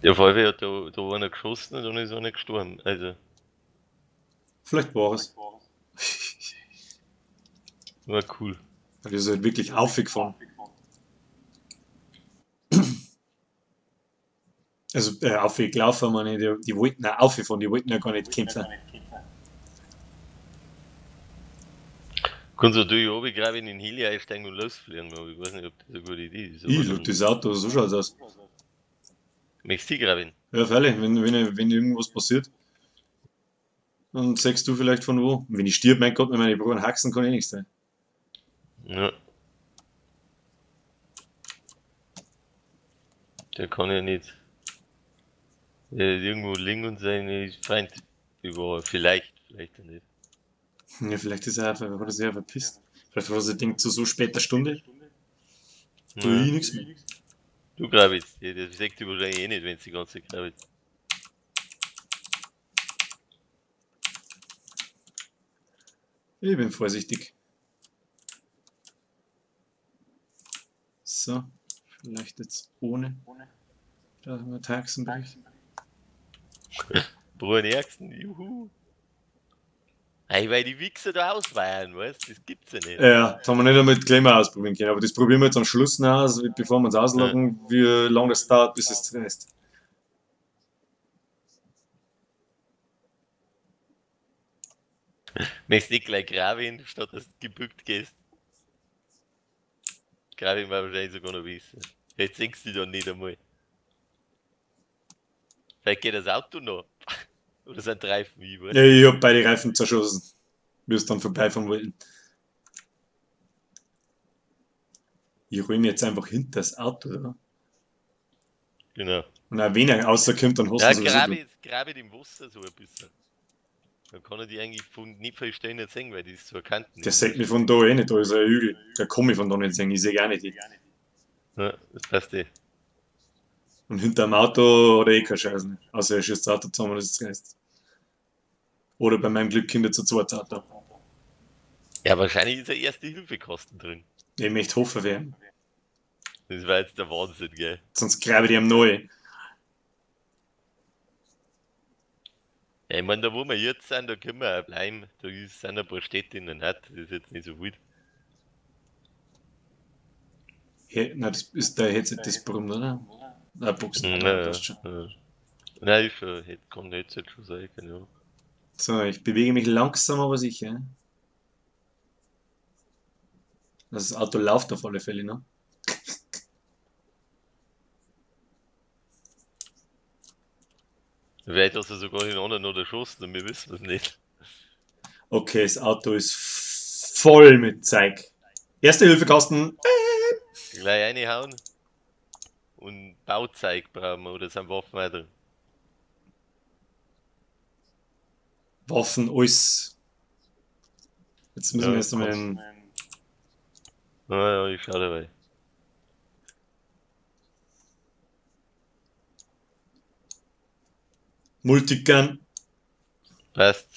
Der VW hat da einer geschossen und dann ist einer gestorben. Also. Vielleicht war es. War cool. Weil die ist halt wirklich aufgefahren. Also aufgelaufen, meine ich, die wollten auch aufgefahren, die wollten ja gar nicht kämpfen. Kannst du natürlich runtergraben, in den Heli einsteigen und losfliegen, aber ich weiß nicht, ob das eine gute Idee ist. Ich, schau, das Auto, so schaut's aus. Möchtest du graben? Ja, freilich, wenn irgendwas passiert, dann sagst du vielleicht von wo. Und wenn ich stirb, mein Gott, mit meinen Brüdern Haxen kann ich nichts sein. Ja. Der kann ja nicht. Der ist irgendwo liegen und seine Freund überall. Vielleicht, vielleicht auch nicht. Ja, vielleicht ist er einfach, hat er sich ja verpisst. Vielleicht hat er sich gedacht, zu so später Stunde. Tu Ja. ich nichts mehr. Du grabst, ja, das sagt die wahrscheinlich eh nicht, wenn sie die ganze Zeit grabst. Ich bin vorsichtig. So, vielleicht jetzt ohne, dass wir Taxen brechen. Bruder Ärgsten, juhu. Ey, weil die Wichser da ausweihen, weißt du? Das gibt's ja nicht. Ja, das haben wir nicht einmal mit Klemmer ausprobieren können, aber das probieren wir jetzt am Schluss noch aus, bevor wir uns ausloggen, wie lange das dauert, bis es reißt. Möchtest nicht gleich graben, statt dass du gebückt gehst? Graben war wahrscheinlich sogar noch besser. Vielleicht sinkst du dann nicht einmal. Vielleicht geht das Auto noch. Oder sind Reifen über. Ja, ich hab beide Reifen zerschossen, wie es dann vorbeifahren wollten. Ich räume jetzt einfach hinter das Auto, oder? Genau. Und auch wenn er rauskommt, dann hast Ja, du sowieso grabe, grabe im Wasser so ein bisschen. Dann kann er die eigentlich von nicht verstehen nicht sehen, weil die ist so erkannt. Der sieht mich von da eh nicht, da ist ein Hügel. Der kann mich von da nicht sehen, ich sehe gar nicht. Ja, das passt eh. Und hinter dem Auto hat er eh keine Chance. Außer er schießt das Auto zusammen und es reißt. Oder bei meinem Glück kommt er zu zweit Auto. Ja, wahrscheinlich ist er erste Hilfekosten drin. Ich möchte hoffen werden. Das war jetzt der Wahnsinn, gell? Sonst grabe ich ihm neu. Ja, ich meine, da wo wir jetzt sind, da können wir auch bleiben. Da sind ein paar Städte in der Nacht, das ist jetzt nicht so wild. Hey, nein, das ist der Headset, das brummt, oder? Nein, Boxen. Ja, Nein, passt schon. ja. Nein, ist schon, kann Headset schon sein, keine Ahnung. So, ich bewege mich langsam, aber sicher. Das Auto läuft auf alle Fälle, ne? Vielleicht hast du sogar den anderen noch erschossen und wir wissen es nicht. Okay, das Auto ist voll mit Zeug. Erste Hilfekasten. Gleich reinhauen. Und Bauzeug brauchen wir, oder sind Waffen auch drin? Waffen, alles. Jetzt müssen Ja, wir erst einmal kannst- einen. Ja, ja, ich schau dabei. Multigun. Passt.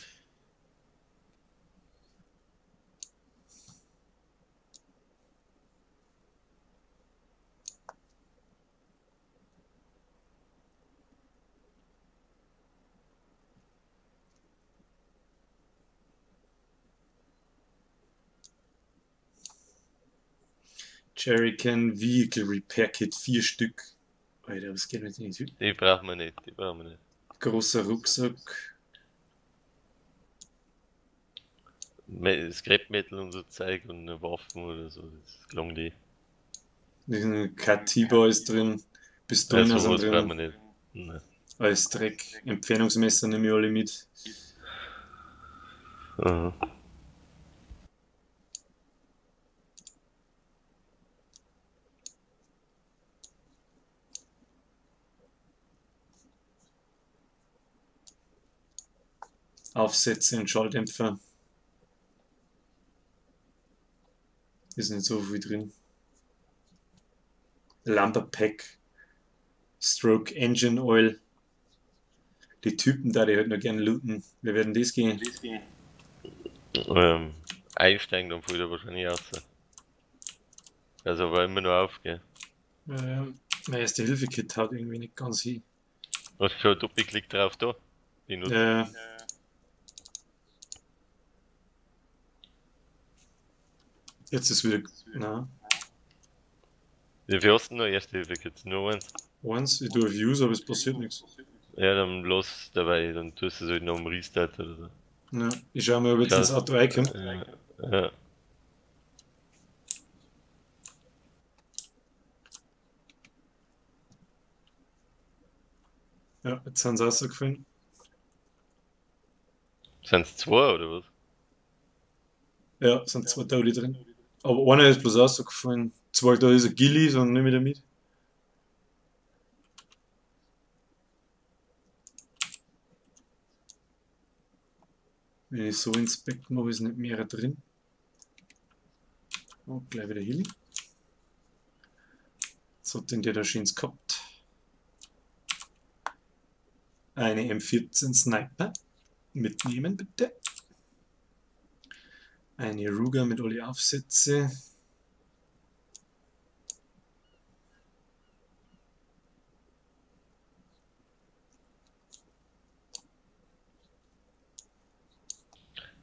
Jerrycan Vehicle Repair Kit, 4 Stück. Alter, was geht mit den Typen? Die brauchen wir nicht, die brauchen wir nicht. Großer Rucksack. Scrap-Metal und so Zeug und Waffen oder so, das klang die. Katiba ist drin, Pistolen Ja, sind sowas brauchen drin. wir nicht. Nein. Alles Dreck. Entfernungsmesser nehme ich alle mit. Aha. Aufsätze und Schalldämpfer. Ist nicht so viel drin. Lumber Pack. Stroke Engine Oil. Die Typen da, die halt noch gerne looten. Wir werden das gehen. Einsteigen, dann fällt er wahrscheinlich raus. Also war immer nur auf, gell? Mein erste Hilfe-Kit haut irgendwie nicht ganz hin. Hast du schon einen Doppelklick drauf da? Benutzt. Jetzt ist wieder. Na. Wie viel hast du noch Erste Hilfe jetzt? Nur eins. Eins, ich tue auf Use, aber es passiert nichts. Ja, dann los dabei, dann tust du es halt noch am Restart oder so. Ja, ich schau mal, ob jetzt ins Auto reinkommt. Ja, ja. Ja, jetzt sind sie rausgefallen. Sind es zwei oder was? Ja, sind zwei Teile drin. Aber einer ist bloß rausgefallen. Zwei, da ist ein Gilly, sondern nehme ich da mit. Wenn ich so inspect mache, ist nicht mehr drin. Und gleich wieder Healing. Was hat denn der da schön gehabt? Eine M14 Sniper. Mitnehmen bitte. Eine Ruger mit alle Aufsätze.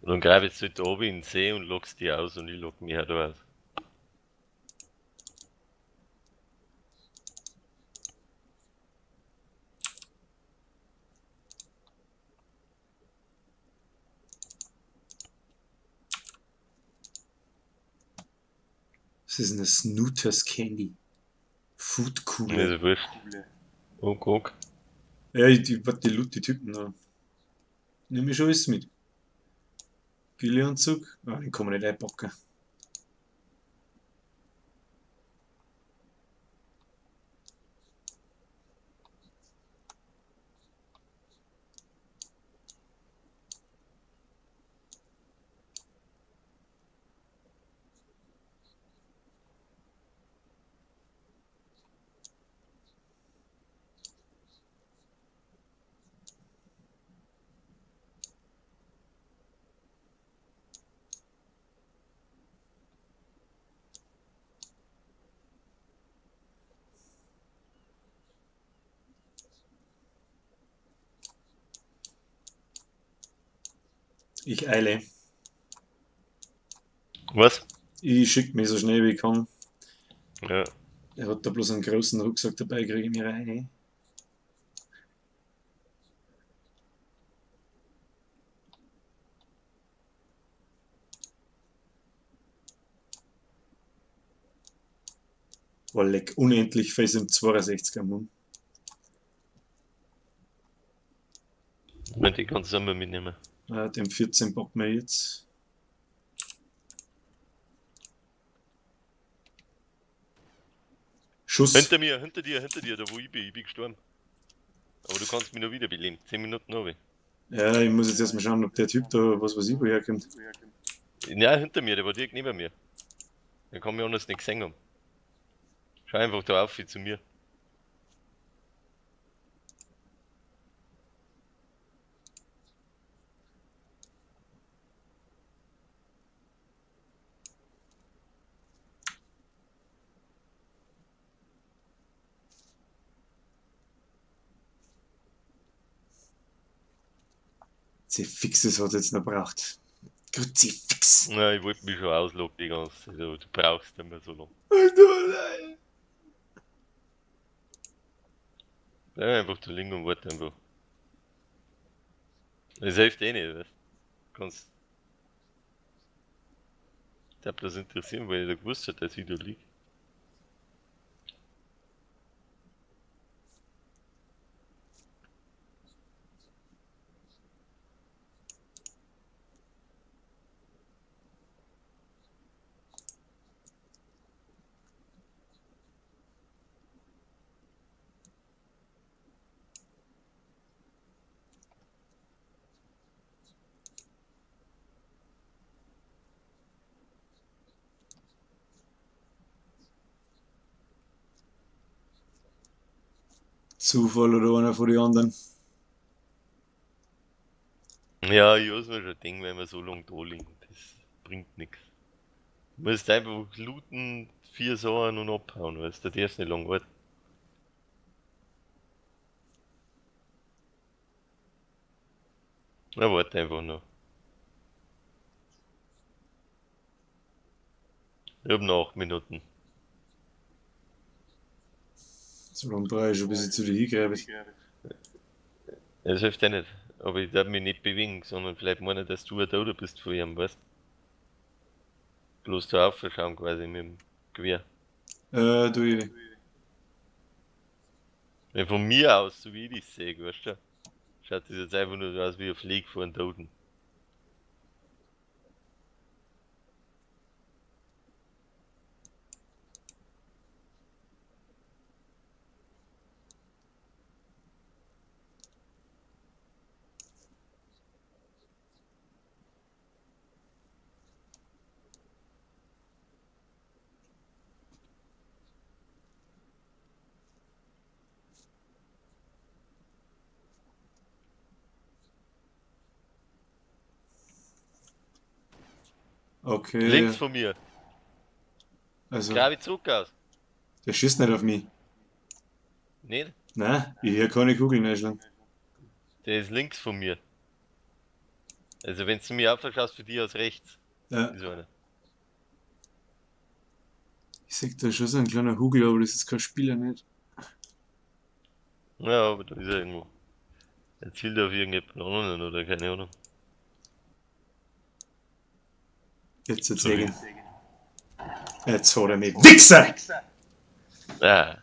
Und dann greif jetzt halt da oben in den See und lockst die aus und ich lock mich auch da aus. Das ist eine Snooters Candy. Food Cooler. Mir ist wurscht. Oh, guck. Ja, die loot die Typen da. Nehme ich schon alles mit. Ghillie-Anzug? Ah, den kann man nicht einpacken. Ich eile. Was? Ich schicke mich so schnell wie ich kann. Ja. Er hat da bloß einen großen Rucksack dabei, kriege ich mir rein. Boah, leck, unendlich viel sind 62er Mann. Wenn die kannst du immer mitnehmen. Ah, den 14 packen wir jetzt. Schuss. Hinter mir, hinter dir, da wo ich bin gestorben. Aber du kannst mich noch wiederbeleben. 10 Minuten noch. Ja, ich muss jetzt erstmal schauen, ob der Typ da, was weiß ich, woher kommt. Ja, hinter mir, der war direkt neben mir. Der kann mich anders nicht gesehen haben. Schau einfach da auf wie zu mir. Fixes hat jetzt noch braucht. Kruzifix. Ja, ich wollte mich schon ausloggen die ganze Zeit. Du brauchst nicht mehr so lange. Bleib einfach zu liegen und warte einfach. Das hilft eh nicht, weißt du? Kannst. Ich hab das interessieren, weil ich da gewusst hätte, dass ich da lieg. Zufall oder einer von den anderen. Ja, ich muss mir schon denken, wenn wir so lange da liegen, das bringt nichts. Du musst einfach looten, 4 Sachen und abhauen, weißt du, der darfst nicht lang warten. Na, warte einfach noch. Ich hab noch 8 Minuten. So lange brauche ich schon, bis ich zu dir hingreife. Das hilft ja nicht. Aber ich darf mich nicht bewegen, sondern vielleicht meine, dass du ein Toter bist vor ihm, weißt? Bloß da aufschauen quasi mit dem Gewehr. Du, ich. Wenn von mir aus, so wie ich das sehe, weißt du? Schaut das jetzt einfach nur so aus wie ein Flieg vor einem Toten. Okay. Links von mir. Also, Grabe ich zurück aus. der schießt nicht auf mich. Nicht? Nein, ich höre keine Kugeln einschlagen. Der ist links von mir. Also wenn du mir aufschaust, für dich aus rechts. Ja. Ist einer. Ich seh da schon so ein kleiner Hugel, aber das ist kein Spieler nicht. Ja, aber da ist er irgendwo. Er zielt auf irgendjemand anderen oder keine Ahnung. Jetzt jetzt sehen. Jetzt hat er mich. Wichser! Ah.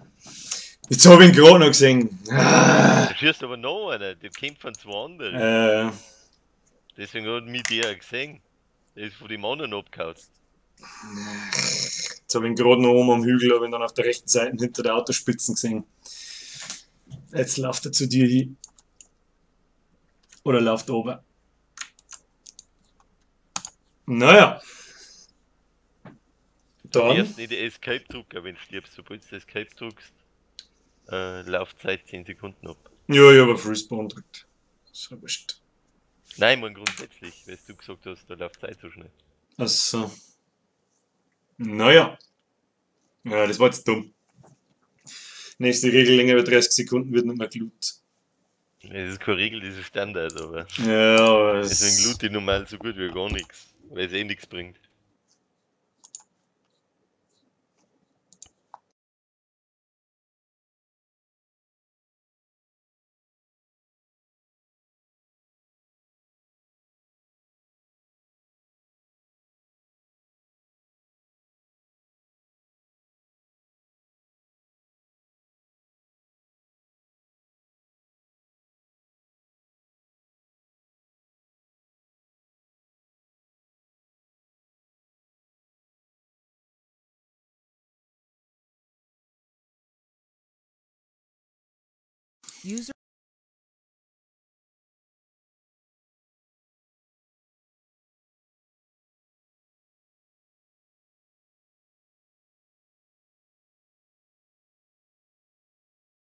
Jetzt hab ich ihn gerade noch gesehen. Ah. Da schießt aber noch einer, der kommt von zwei anderen. Deswegen hat mich der gesehen. Der ist von dem anderen abgehauen. Jetzt hab ich ihn gerade noch oben am Hügel, hab ihn dann auf der rechten Seite hinter der Autospitzen gesehen. Jetzt läuft er zu dir hin. Oder läuft oben. Naja. Dann. Erst nicht Escape drücken, wenn du stirbst. Sobald du Escape drückst, Laufzeit 10 Sekunden ab. Ja, ich hab auf Respawn gedrückt. Das ist wurscht. Nein, ich mein grundsätzlich, weil du gesagt hast, da läuft Zeit so schnell. Achso. Naja. Ja, das war jetzt dumm. Nächste Regel, länger als 30 Sekunden wird nicht mehr gelootet. Das ist keine Regel, das ist Standard, aber. Ja, aber es Deswegen loot ich normal so gut wie gar nichts, weil es eh nichts bringt. User